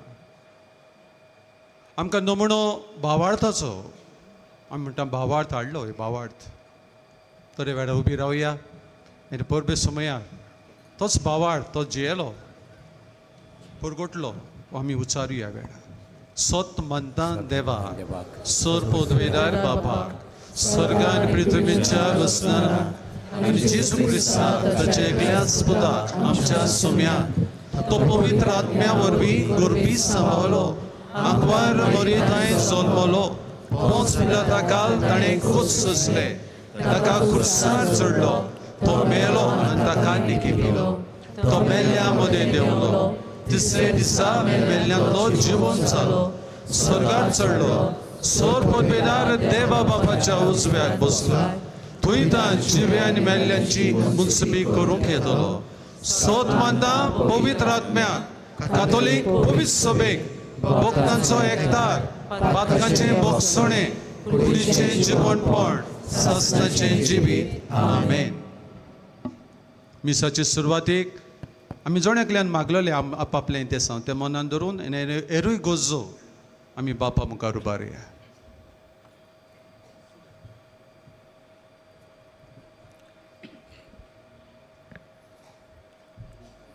Speaker 2: आमकां नमुनो भावार्थाचो, आमी म्हणटा भावार्थ हाडलो, हे भावार्थ तर वेळार उबी रावया आनी परबे समयार तोच भावार्थ तो जियेलो परगटलो आमी उच्चारुया वेळार. सत मानता देवा सर पदवेदार बापाक स्वर्गान पृथ्वीच्या वसनाराक आनी जेजू क्रिस्ताक ताच्या एकल्याच पुताक आमच्या सोम्याक तो पवित्र आत्म्या वरवीं गोरबी सांबाळलो, आंकवार मरितांय जल्मलो, पोंच पिलाता काल ताणें खोस सोंसले, ताका खुर्सार चडलो, तो मेलो आनी ताका निकिपिलो, तो मेल्ल्या मदें देंवलो, तिसरे दिसा मेल्ल्यांतलो जिवन जालो, स्वर्गार चडलो, सर पदवेदार देवा बापाच्या उजव्याक बसला, थंय तां जिव्या आनी मेल्ल्यांची मुन्सबी करूंक येतलो. सत मानता पवित्र आत्म्याक, कातोलीक पवित्र सभेक, भक्तांचो एकतार, पातकाचें भोगसणें, कुडीचें जिवनपण, सासणाचें जिवीत. आमेन. मिसाचे सुरवातीक आमी जण एकल्यान मागलेलें आपापलें तें सांग तें मनान धरून आनी एरूय गरजो आमी बापा मुखार उबारया.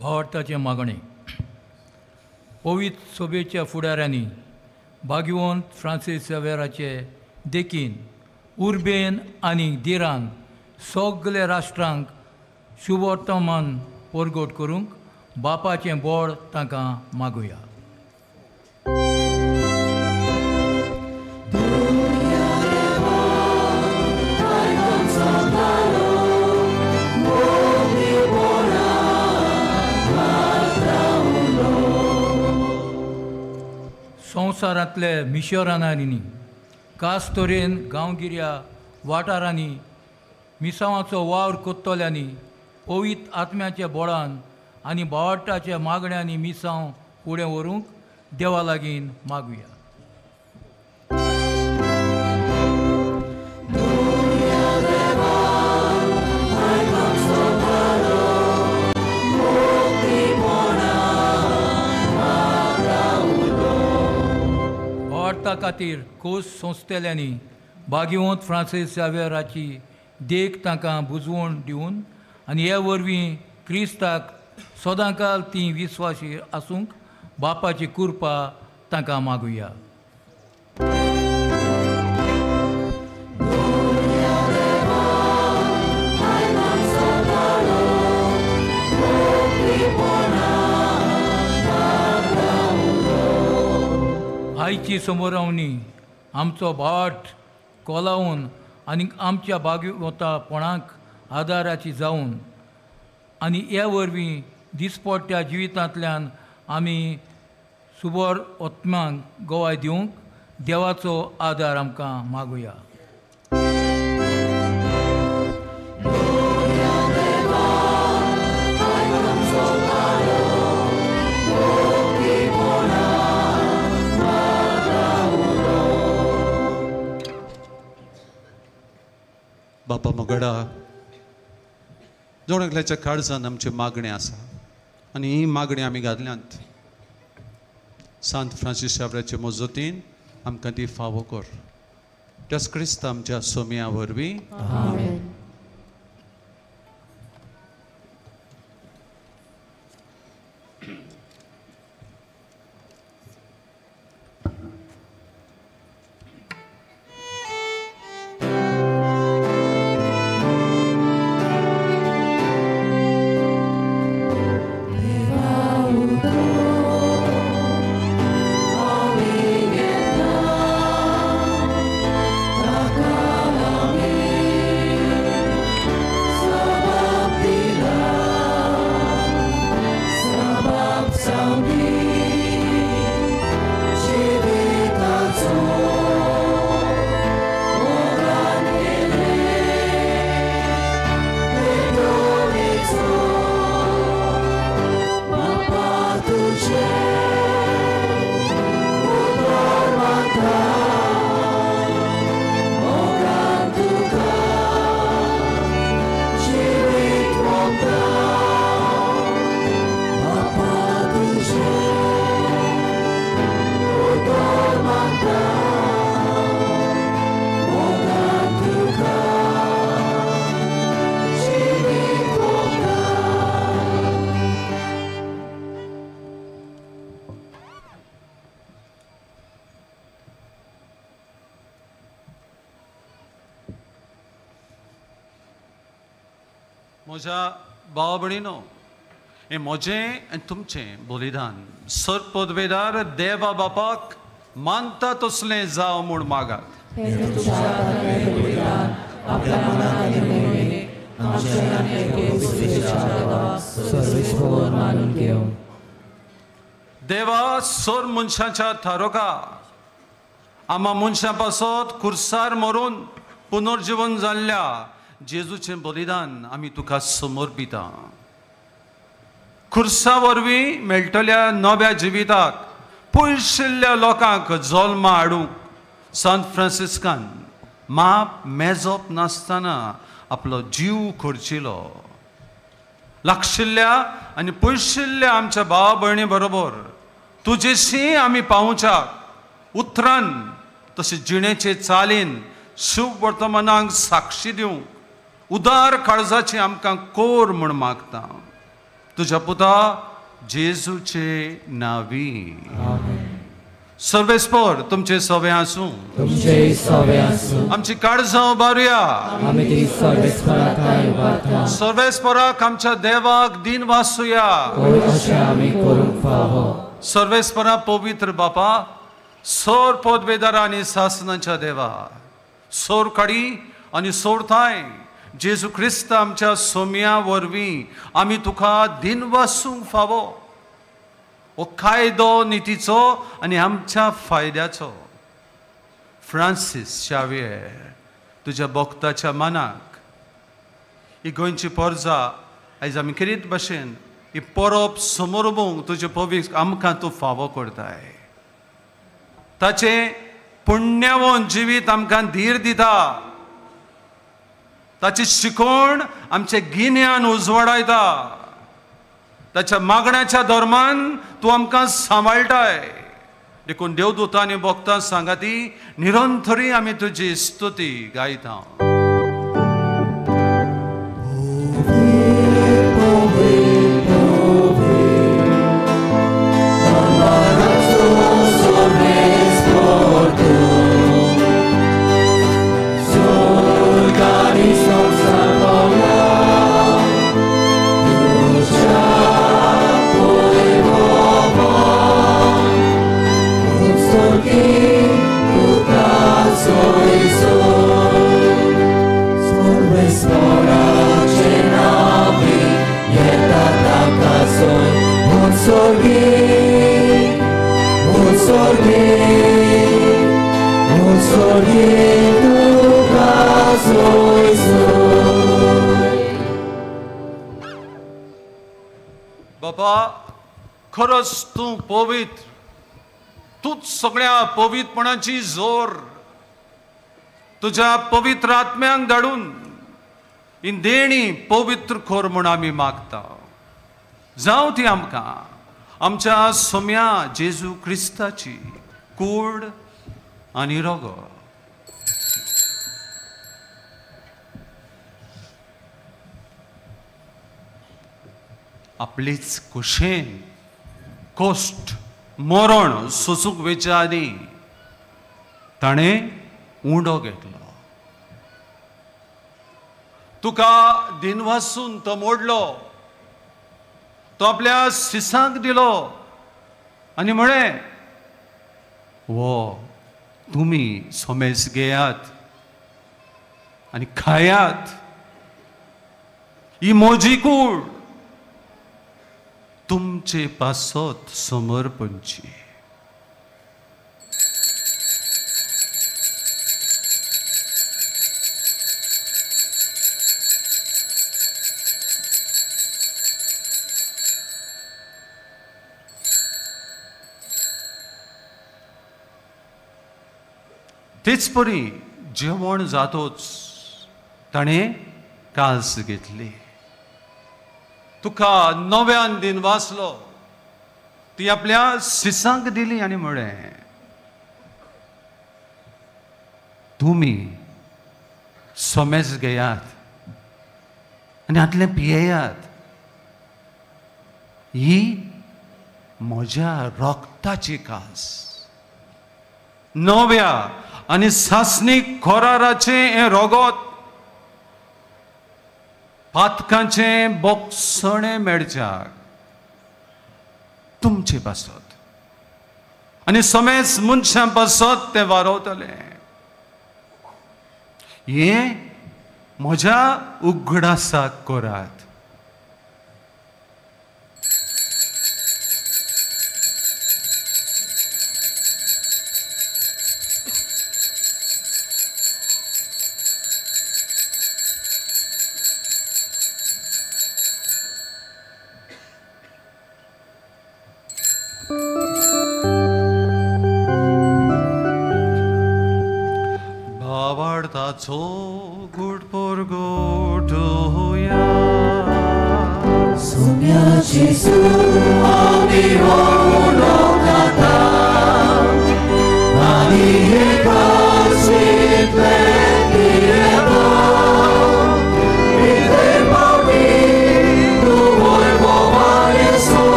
Speaker 8: भावार्थाचें मागणें. पवित्र सभेच्या फुडाऱ्यांनी भाग्यवंत फ्रांसीस सेवेराचे देखीन उर्बेन आनी दिरान सगल्या राष्ट्रांक शुभवर्तमान परगट करूंक बापाचें बळ तांकां मागुया. संवसारांतले मिशोरानांनी खास तरेन गांवगिऱ्या वाठारांनी मिसांवाचो वावर कोत्तल्यांनी पवित्र आत्म्याच्या बोळान आनी बावटाच्या मागण्यांनी मिसांव फुडें व्हरूंक देवा लागीं मागुया. भावार्था खातीर कोश संस्थेल्यांनी भाग्यवंत फ्रांसीस जावेराची देख तांकां बुजवण दिवन आनी हे वरवीं क्रिस्ताक सदांकाल ती विस्वासी आसूंक बापाची कृपा तांकां मागुया. आयची समोरावणी आमचो भाट कोलावन आनी आमच्या भाग्यवंतापणाक आदाराची जावन आनी हे वरवीं दिसपट्ट्या जिवितांतल्यान आमी सुबोर आत्म्यांक गवाय दिवंक देवाचो आदार आमकां मागुया.
Speaker 2: बापा मगडा जण एकल्याच्या काळजान आमची मागणें आसा आनी ही मागणी आमी घातल्यांत सांत फ्रांसीस शावराचे मजतीन आमकां ती फावो कर. त्याच क्रिस्त आमच्या सोम्या वरवीं. आमेन. म्हज्या भाव भयणीनो, हें म्हजें आनी तुमचें बलिदान सर पदवेदार देवा बापाक मानता तसलें जावं म्हूण मागात. देवा सर मनशाच्या थारोका आमा मनशां पासत खुर्सार मरून पुनर्जीवन जाल्ल्या जेजूचें बलिदान आमी तुका समर्पिता. खुर्सा वरवीं मेळटल्या नव्या जिविताक पयशिल्ल्या लोकांक जल्मा हाडूंक सांत फ्रांसिस्कान माप मेजप नासतना आपलो जीव खर्चिलो. लागशिल्ल्या आनी पयशिल्ल्या आमच्या भाव भयणी बरोबर तुजेशी आमी पावोवच्याक उतरान तशें जिणेचे चालीन शुभ वर्तमानाक साक्षी दिवंक उदार काळजाची आमकां कोर म्हूण मागता. तुज्या पुता जेजूचे नावी. सर्वेस्पर तुमचे सवे आसूं. आमची काळजां उबारुया. सर्वेस्पराक आमच्या देवाक दिन वासुया. सर्वेस्परा पवित्र बापा, सोर पदवेदार आनी सासनाच्या देवा, सोर काडी आनी सोर थांय जेजू क्रिस्त आमच्या सोम्या वरवीं आमी तुका दिन वासूंक फावो. हो कायदो नितीचो आनी आमच्या फायद्याचो. फ्रांसीस शावियर तुज्या भक्ताच्या मनाक ही गोंयची पोरजा आयज आमी किरीत भशेन ही परब समोर उबोवंक तुजे पवीक आमकां तूं फावो करताय. ताचें पुण्यावन जिवीत आमकां धीर दिता. ताची शिकवण आमचें गिन्यान उजवाडायता. ताच्या मागण्याच्या धर्मान तूं आमकां सांबाळटाय. देखून देवदूतांनी भक्तां सांगाती निरंतरी आमी तुजी स्तुती गायता. बाबा खरंच तूं पवित्र, तूंच सगळ्या पवित्रपणाची जोर. तुज्या पवित्र आत्म्यांक धाडून ही देणी पवित्र कर म्हूण आमी मागता. जावं ती आमकां आमच्या सोम्या जेजू क्रिस्ताची कूड आनी रगत. आपलीच कुशेन कश्ट मरण सोसूंक वेच्या आदीं ताणें उंडो घेतलो. तुका दिनवासून तो मोडलो, तो आपल्या सिसांक दिलो आनी म्हळें, वो तुमी सोमेस घेयात आनी खायात, ही म्हजी कूड तुमचे पासत समर्पणची. तेच परी जेवण जातोच ताणें कास घेतली. तुका नव्यान दिन वाचलो, ती आपल्या सिसांक दिली आनी म्हळें, तुमी सोमेस घेयात आनी हातलें पियेयात, ही म्हज्या रक्ताची कास, नव्या आनी सासणीक कराराचें हें रगत. पातकांचें बोगसणें मेळच्याक तुमचे पासत आनी समेज मनशां पासत तें वारवतलें. हें म्हज्या उगडासाक करात.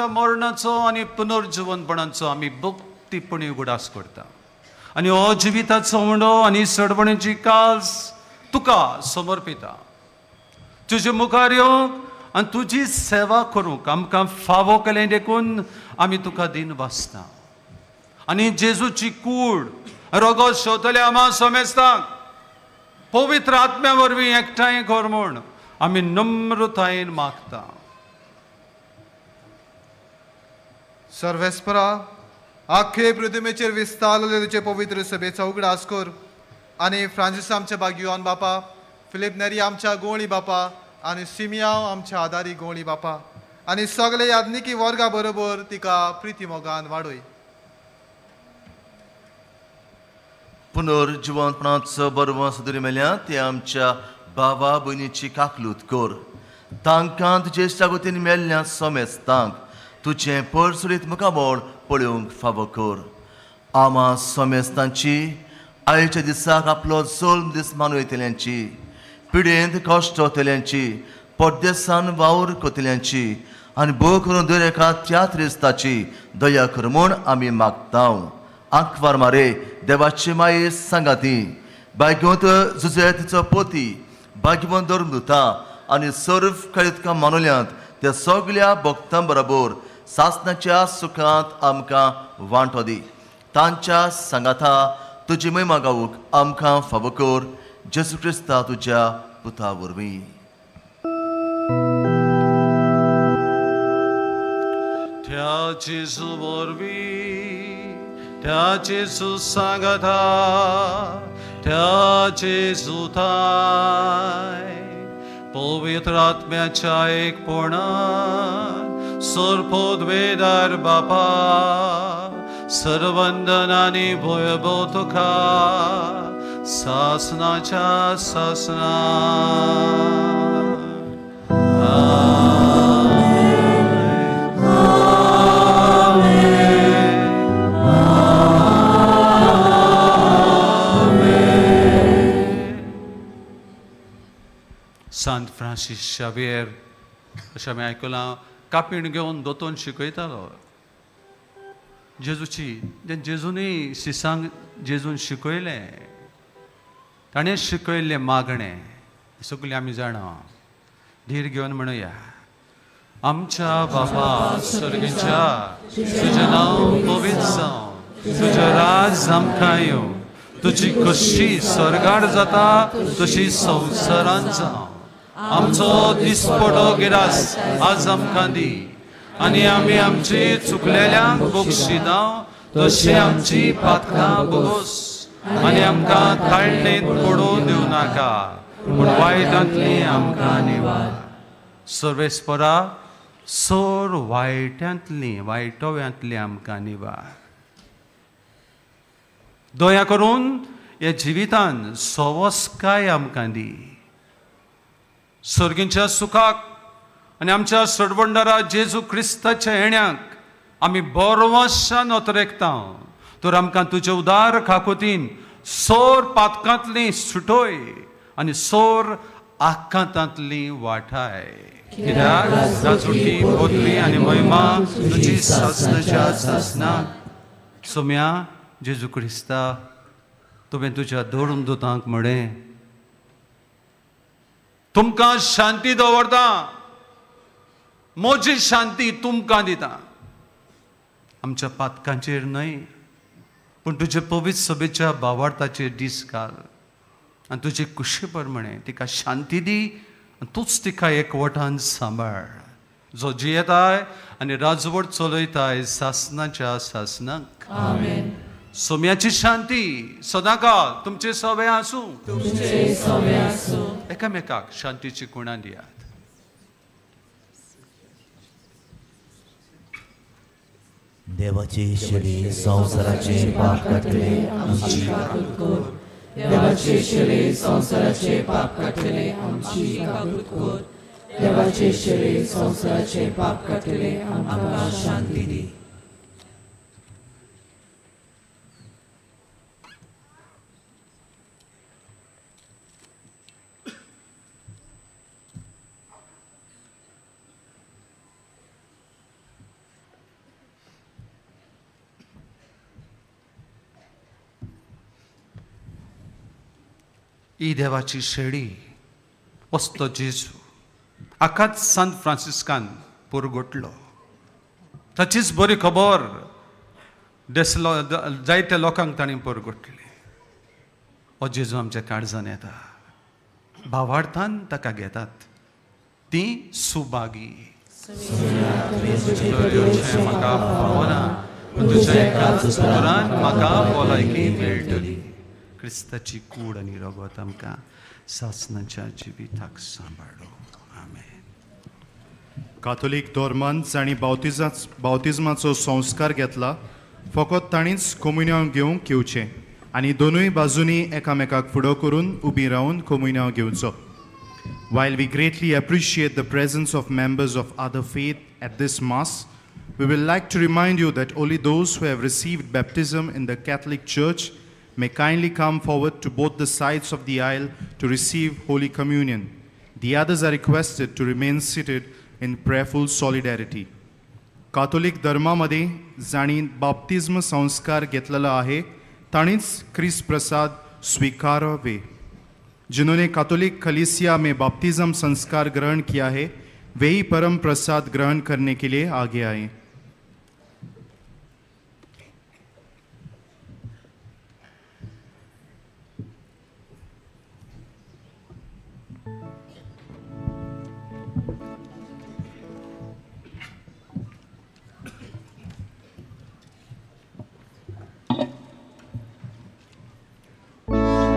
Speaker 2: मरणाचो आनी पुनर्जिवनपणाचो आमी भक्तीपणी उगडास करता आनी हो जिविताचो उंडो आनी सडवणेची कास तुका समर्पिता. तुजे मुखार येवंक आनी तुजी सेवा करूंक आमकां फावो केलें देखून आमी तुका दिन वाचता. आनी जेजूची कूड रगत शोधतले आमा समेस्तांक पवित्र आत्म्या वरवीं एकठांय कर म्हूण आमी नम्रतायेन मागता.
Speaker 7: सर्वेस्परा आखे पृथ्वीचेर विस्तारलेले तुजे पवित्र सभेचो उगडास कर आनी फ्रांसीस आमच्या बाग्युआन बापा, फिलीप नेरी आमच्या गोंवळी बापा आनी सिमियांव आमच्या आदारी गोंवळी बापा आनी सगळे याज्ञिकी वर्गा बरोबर तिका प्रिती मोगान वाडय.
Speaker 9: पुनर्जिवंतपणाचो बरवा सुदरी मेल्या ते आमच्या बाबा भयणीची काकलूत कर. तांकां तुजे शागोतीन मेल्ल्या समेस्तांक तुजें परसुरीत मुखामळ पळोवंक फावो कर. आमा समेस्तांची आयच्या दिसाक आपलो जल्म दीस मानवतल्यांची, पिडेंत कश्ट वतल्यांची, परदेसान वावर करतल्यांची आनी भोव करून दर एका तियात्रिस्ताची दया कर म्हूण आमी मागता. आंकवार मारे देवाची माये सांगाती बायगोंत जुजे तिचो पोती भाग्यवंत धर्मदुता आनी सर्व काळीतकां मानवल्यांत त्या सगल्या भक्तां बरोबर सासणाच्या सुखांत आमकां वांटो दी. तांच्या सांगाता तुजी महिमा गावूंक आमकां फावो कर. जेजू क्रिस्ता तुज्या पुता वरवीं.
Speaker 2: त्या जेजू वरवीं, त्या जेजू सांगाता, त्या जेजू थाय पवित्र आत्म्याच्या एकपणान सर्पोद्वेदार बापा सर्वंदन आनी भोयभो तुका सासनाच्या सासना. सांत फ्रांसीस शावियर अशें आमी आयकलां कापीण घेवन दोतोन शिकयतालो जेजूची. जेजूनय शिसांक जेजून शिकयलें, ताणें शिकयल्लें मागणें सगळें आमी जाणा. धीर घेवन म्हणुया. आमच्या बाबा सर्गेच्या, तुजें नांव पवित्र जावं, तुजें राज आमकां येवं, तुजी कशी सर्गार जाता तशी संवसारांत जावं. आमचो दिसपडो गिरास आज आमकां दी आनी आमी आमची चुकलेल्यांक बक्षिता तशी आमची पातकां बोगोस आनी आमकां ताळणेंत पडोवन दिवं नाका पूण वायटांतली आमकां निवार. सर्वेस्परा सोर वायटांतली वायटव्यांतली आमकां निवार. दया करून ह्या जिवितान सवस्काय आमकां दी. सर्गींच्या सुखाक आनी आमच्या सडवंडारा जेजू क्रिस्ताच्या येण्याक आमी बरवाशान अतरेकता. तर आमकां तुजे उदार खाकोतीन सोर पातकांतली सुटोय आनी सोर आकांतांतली वाठाय. कित्याक राजवटी पदवी आनी महिमा तुजी सासणाच्या सासणाक. सोम्या जेजू क्रिस्ता, तुवें तुज्या धर्मदूतांक म्हळें, तुमकां शांती दवरता, म्हजी शांती तुमकां दिता. आमच्या पातकांचेर न्हय पूण तुजे पवित्र सभेच्या भावार्थाचेर दीस घाल आनी तुजे कुशे प्रमाणे तिका शांती दी आनी तूंच तिका एकवटान सांबाळ, जो जियेताय आनी राजवट चलयताय सासणाच्या सासणाक.
Speaker 3: आमेन.
Speaker 2: सोम्याची शांती सदांकाळ तुमचे सवे आसूं.
Speaker 3: तुमचे सवे आसूं.
Speaker 2: एकामेकाक शांतीची कुणां दियात.
Speaker 1: देवाची शेळी संवसाराचे पाप काडटले आमची
Speaker 3: काकूत कर. देवाची शेळी संवसाराचे पाप काडटले आमची काकूत कर. देवाची शेळी संवसाराचे पाप काडटले आमकां शांती दी.
Speaker 2: ही देवाची शेळी वस्तो जेजू आकाच सांत फ्रांसिस्कान पुरगोटलो. ताचीच बरी खबर देसलो जायत्या लोकांक ताणें पुरगोटली. हो जेजू आमच्या काळजान येता, भावार्थान ताका घेतात ती सुभागी. म्हाका फावना पूण तुज्या एकाच उतरान म्हाका भलायकी मेळटली. क्रिस्ताची कूड आनी रगत आमकां सासणाच्या जिविताक सांबाळो. आमेन.
Speaker 10: काथोलीक धर्मान जांणी बावतिज्माचो संस्कार घेतला फकत तांणीच कोमुन्यांव घेवंक येवचें आनी दोनूय बाजूंनी एकामेकाक फुडो करून उबी रावन कोमुन्यांव घेवचो. While we greatly appreciate the presence of members of other faith at this Mass, we will like to remind you that only those who have received baptism in the Catholic Church may kindly come forward to both the sides of the aisle to receive Holy Communion. The others are requested to remain seated in prayerful solidarity. Catholic धर्मामध्ये जांणी बाप्तिज्म संस्कार घेतलेला आहे तांणीच क्रिस्त प्रसाद स्वीकारावे. जिन्होंने कैथोलिक कलीसिया में बाप्तिज्म संस्कार ग्रहण किया है वे ही परम प्रसाद ग्रहण करने के लिए आगे आए.
Speaker 3: Amen.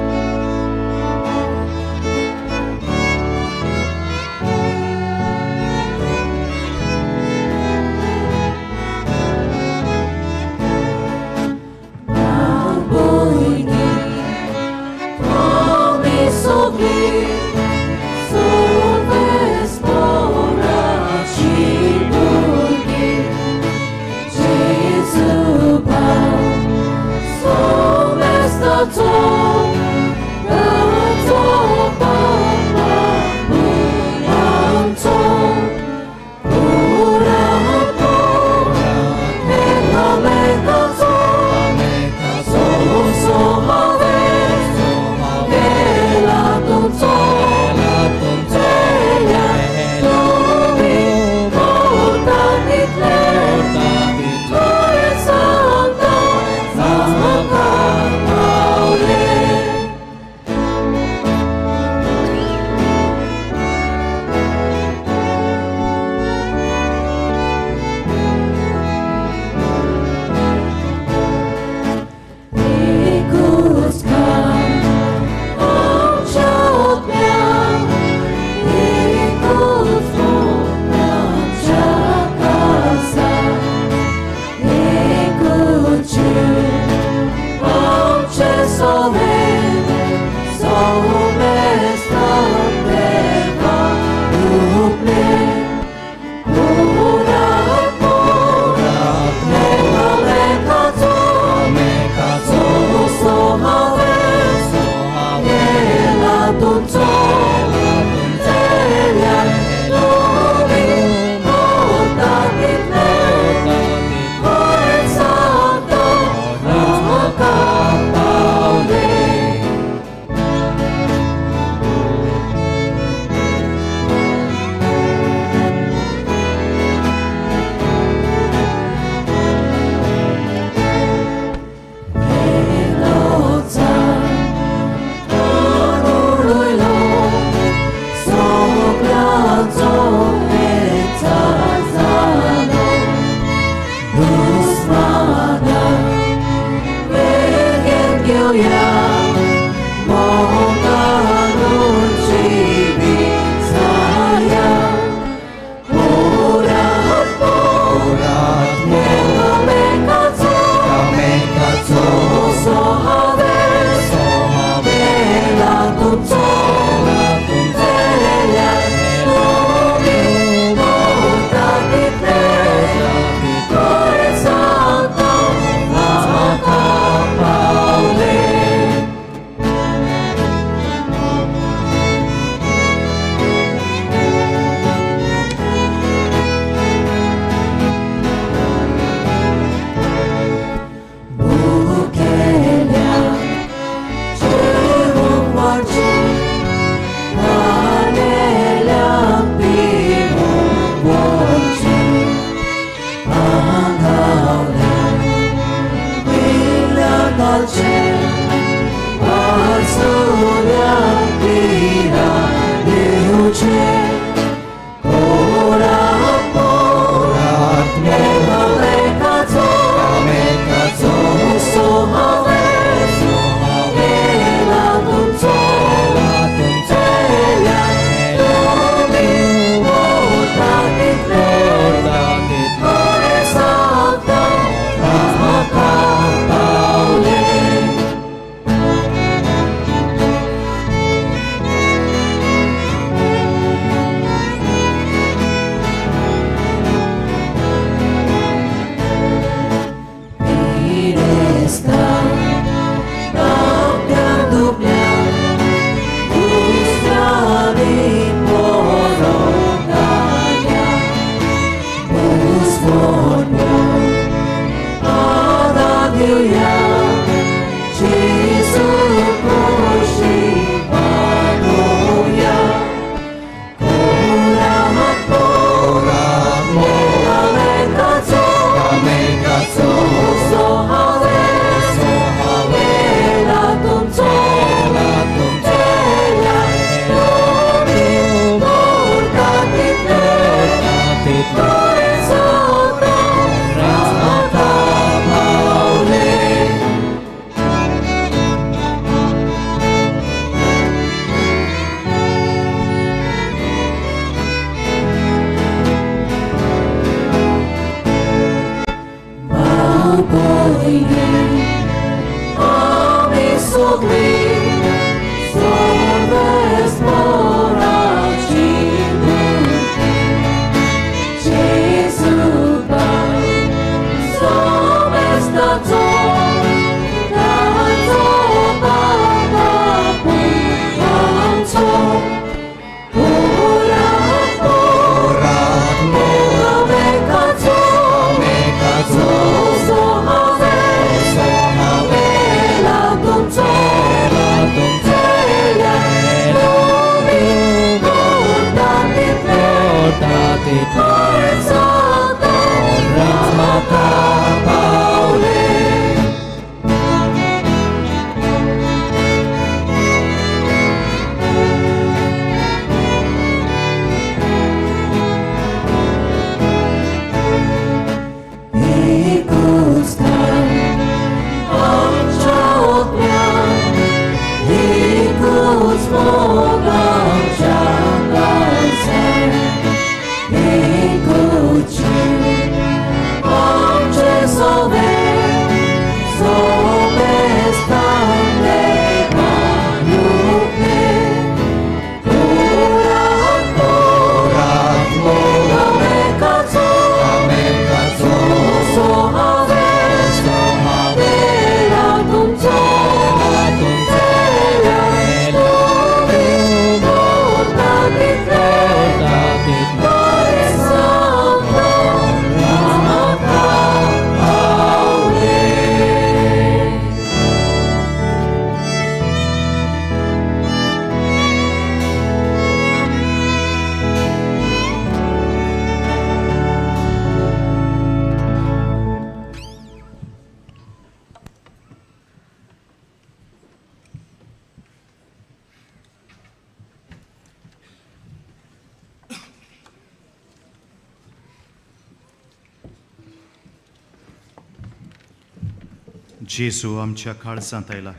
Speaker 10: जेजू आमच्या काळजांत आयला.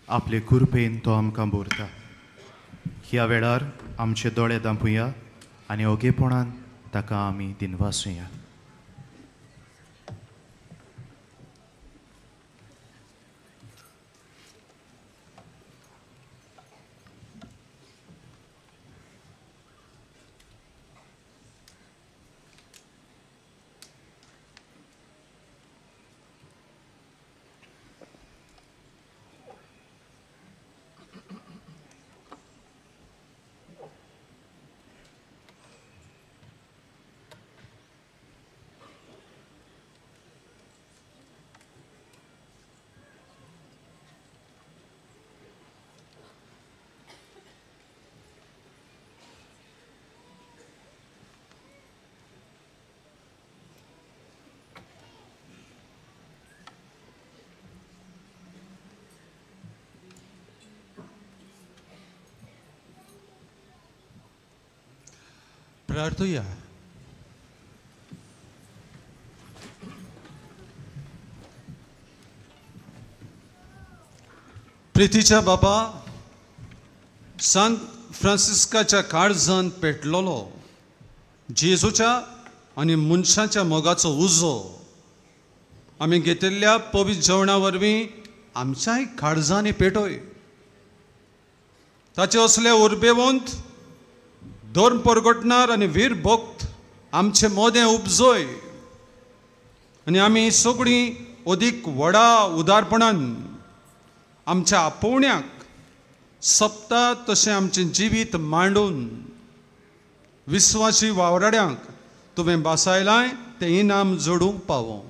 Speaker 10: आपले कृपेन तो आमकां भरता. ह्या वेळार आमचे दोळे दांपुया आनी ओगेपणान ताका आमी दिनवासुया.
Speaker 2: प्रार्थुया. प्रितीच्या बाबा, सांत फ्रांसिस्काच्या काळजान पेटलोलो जेजूच्या आनी मनशाच्या मोगाचो उजो आमी घेतिल्ल्या पवित्र जेवणा वरवीं आमच्याय काळजांनी पेटोय. ताचे असले उर्बेवंत धर्म परगटणार आनी वीर भक्त आमचे मोदें उपजोय आनी आमी सगळीं अदीक व्हडा उदारपणान आमच्या आपोवण्याक सप्ता तशें आमचें जिवीत मांडून विस्वासी वावराड्यांक तुवें बासायलाय तें इनाम जोडूंक पावो.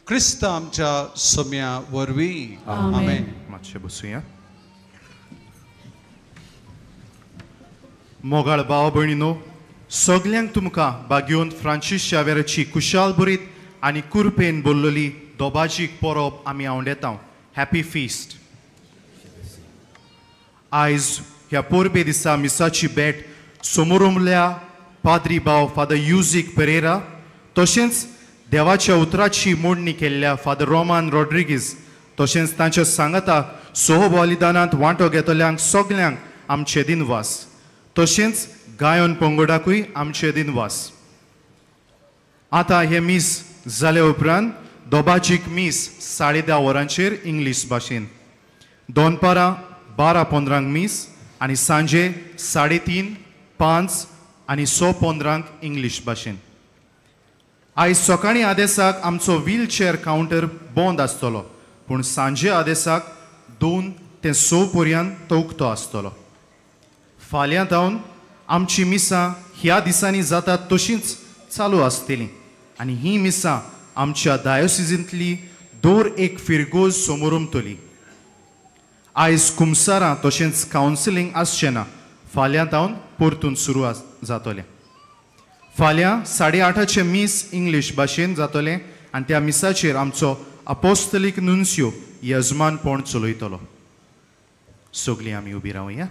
Speaker 2: क्रिस्त आमच्या सम्या वरवीं. आमेन.
Speaker 10: मातशें बसुया. मोगाळ भाव भयणीनो, सगल्यांक तुमकां बागेवन फ्रांसीस शावेराची कुशाल भरीत आनी कुरपेन बोल्लोली दोबाजीक परब आमी आवडेता. Happy feast. आयज ह्या परबे दिसा मिसाची भेट समोरमल्या पाद्री भाव फादर युजीक पेरेरा, तशेंच देवाच्या उतराची मोडणी केल्ल्या फादर रोमान रॉड्रिगीज, तशेंच तांच्या सांगाता सहबलिदानांत वांटो घेतल्यांक सगल्यांक आमचे दिनवास, तशेंच गायन पंगडाकूय आमचे दिनवास. आतां हें मीस जाले उपरांत दोबाजीक मीस 10:30 वरांचेर इंग्लीश भाशेन, दनपारां 12:15 मीस आनी सांजे 3:30, 5 आनी 6:15 इंग्लीश भाशेन. आयज सकाळीं आदेसाक आमचो व्हीलचेअर कावंटर बंद आसतलो, पूण सांजे आदेसाक 2 ते 6 पर्यंत तो उक्तो आसतलो. फाल्यां जावन आमची मिसां ह्या दिसांनी जातात तशींच चालू आसतलीं आनी ही मिसां आमच्या डायोसिजींतली दर एक फिरगोज समोरमतली. आयज कुमसारां तशेंच कावन्सिलींग आसचें ना, फाल्यां जावन परतून सुरू जातलें. फाल्यां 8:30 मीस इंग्लीश भाशेन जातलें आनी त्या मिसाचेर आमचो अपोस्तलीक नुन्सियो यजमानपण चलयतलो. सगळीं आमी उबी रावया.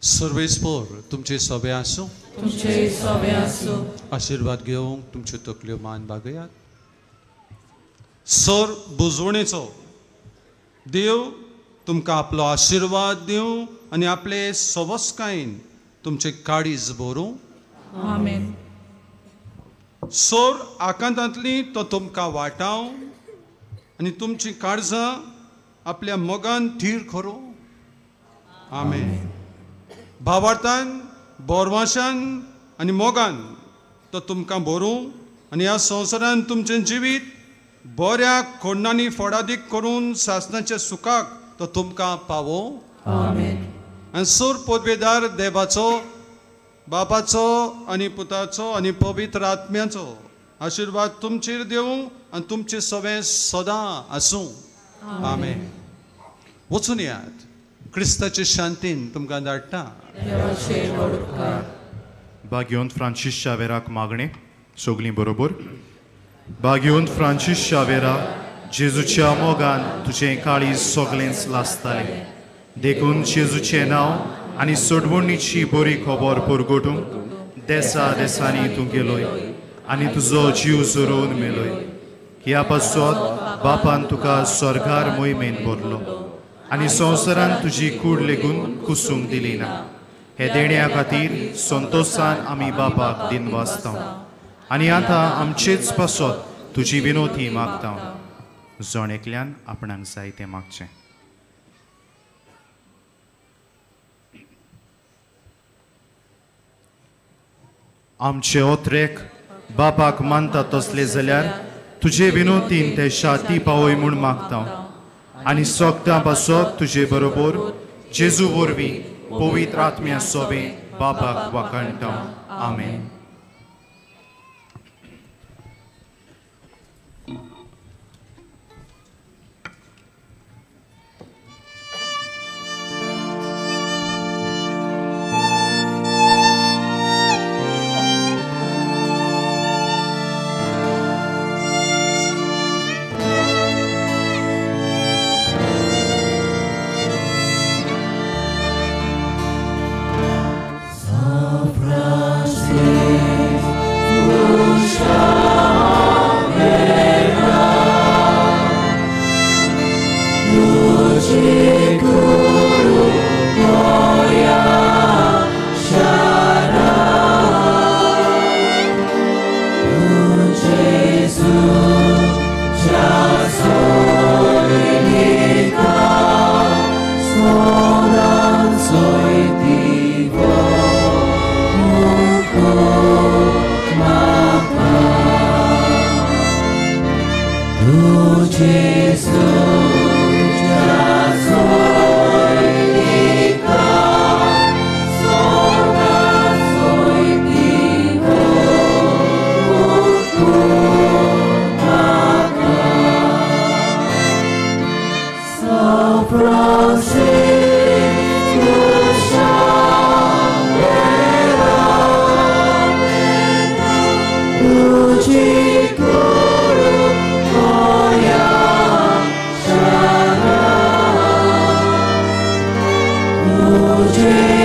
Speaker 2: सर्वेस्पोर तुमचे सोबे आसूं,
Speaker 3: तुमचे सोबे आसूं.
Speaker 2: आशिर्वाद घेवंक तुमच्यो तकल्यो मान बागयात. सर बुजवणेचो देव तुमकां आपलो आशिर्वाद दिवं आनी आपले सवस्कायेन तुमचे काळीज भरूं.
Speaker 3: आमेन.
Speaker 2: सोर आकांतांतली तो तुमकां वाटाव आनी तुमची काळजां आपल्या मोगान थीर करूं. आमेन. भावार्थान, बोरवाशान आनी मोगान तो तुमकां भरूं आनी ह्या संवसारान तुमचें जिवीत बऱ्या कोण्णांनी फोडादीक करून सासणाच्या सुखाक तो तुमकां पावो.
Speaker 3: आमेन.
Speaker 2: आनी सूर पदवेदार देवाचो, बापाचो आनी पुताचो आनी पवित्र आत्म्याचो आशिर्वाद तुमचेर दिवं आनी तुमचें सगळें सदां आसूं. आमेन. वचून यात. क्रिस्ताचे शांतीन तुमकां धाडटा.
Speaker 10: बागेवन फ्रांसीस शावेराक मागणें सगळीं बरोबर. बागेवन फ्रांसीस शावेरा, जेजूच्या मोगान तुजें काळीज सगळेंच लासतालें, देखून जेजूचें नांव आनी सोडवणीची बरी खबर परगटूंक देसा देसांनी तूं गेलोय आनी तुजो जीव झरोवन मेलोय. ह्या पासत बापान तुका स्वर्गार मोहिमेन भरलो आनी संवसारान तुजी कूड लेगून कुसूंक दिली ना. हे देण्या खातीर संतोशान आमी बापाक दिनवासता आनी आतां आमचेच पासत तुजी विनोती मागता. जण एकल्यान आपणाक जाय तें मागचें. आमचे ओत्रेक बापाक मानता तसले जाल्यार तुजे विनोतीन ते शाती पावय म्हूण मागता आनी सगळ्यां पासत तुजे बरोबर जेजू वरवीं पवित्र आत्म्या सोबे बापाक वाखाणटा. आमेन.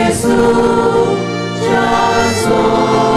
Speaker 3: Gesù, già sono.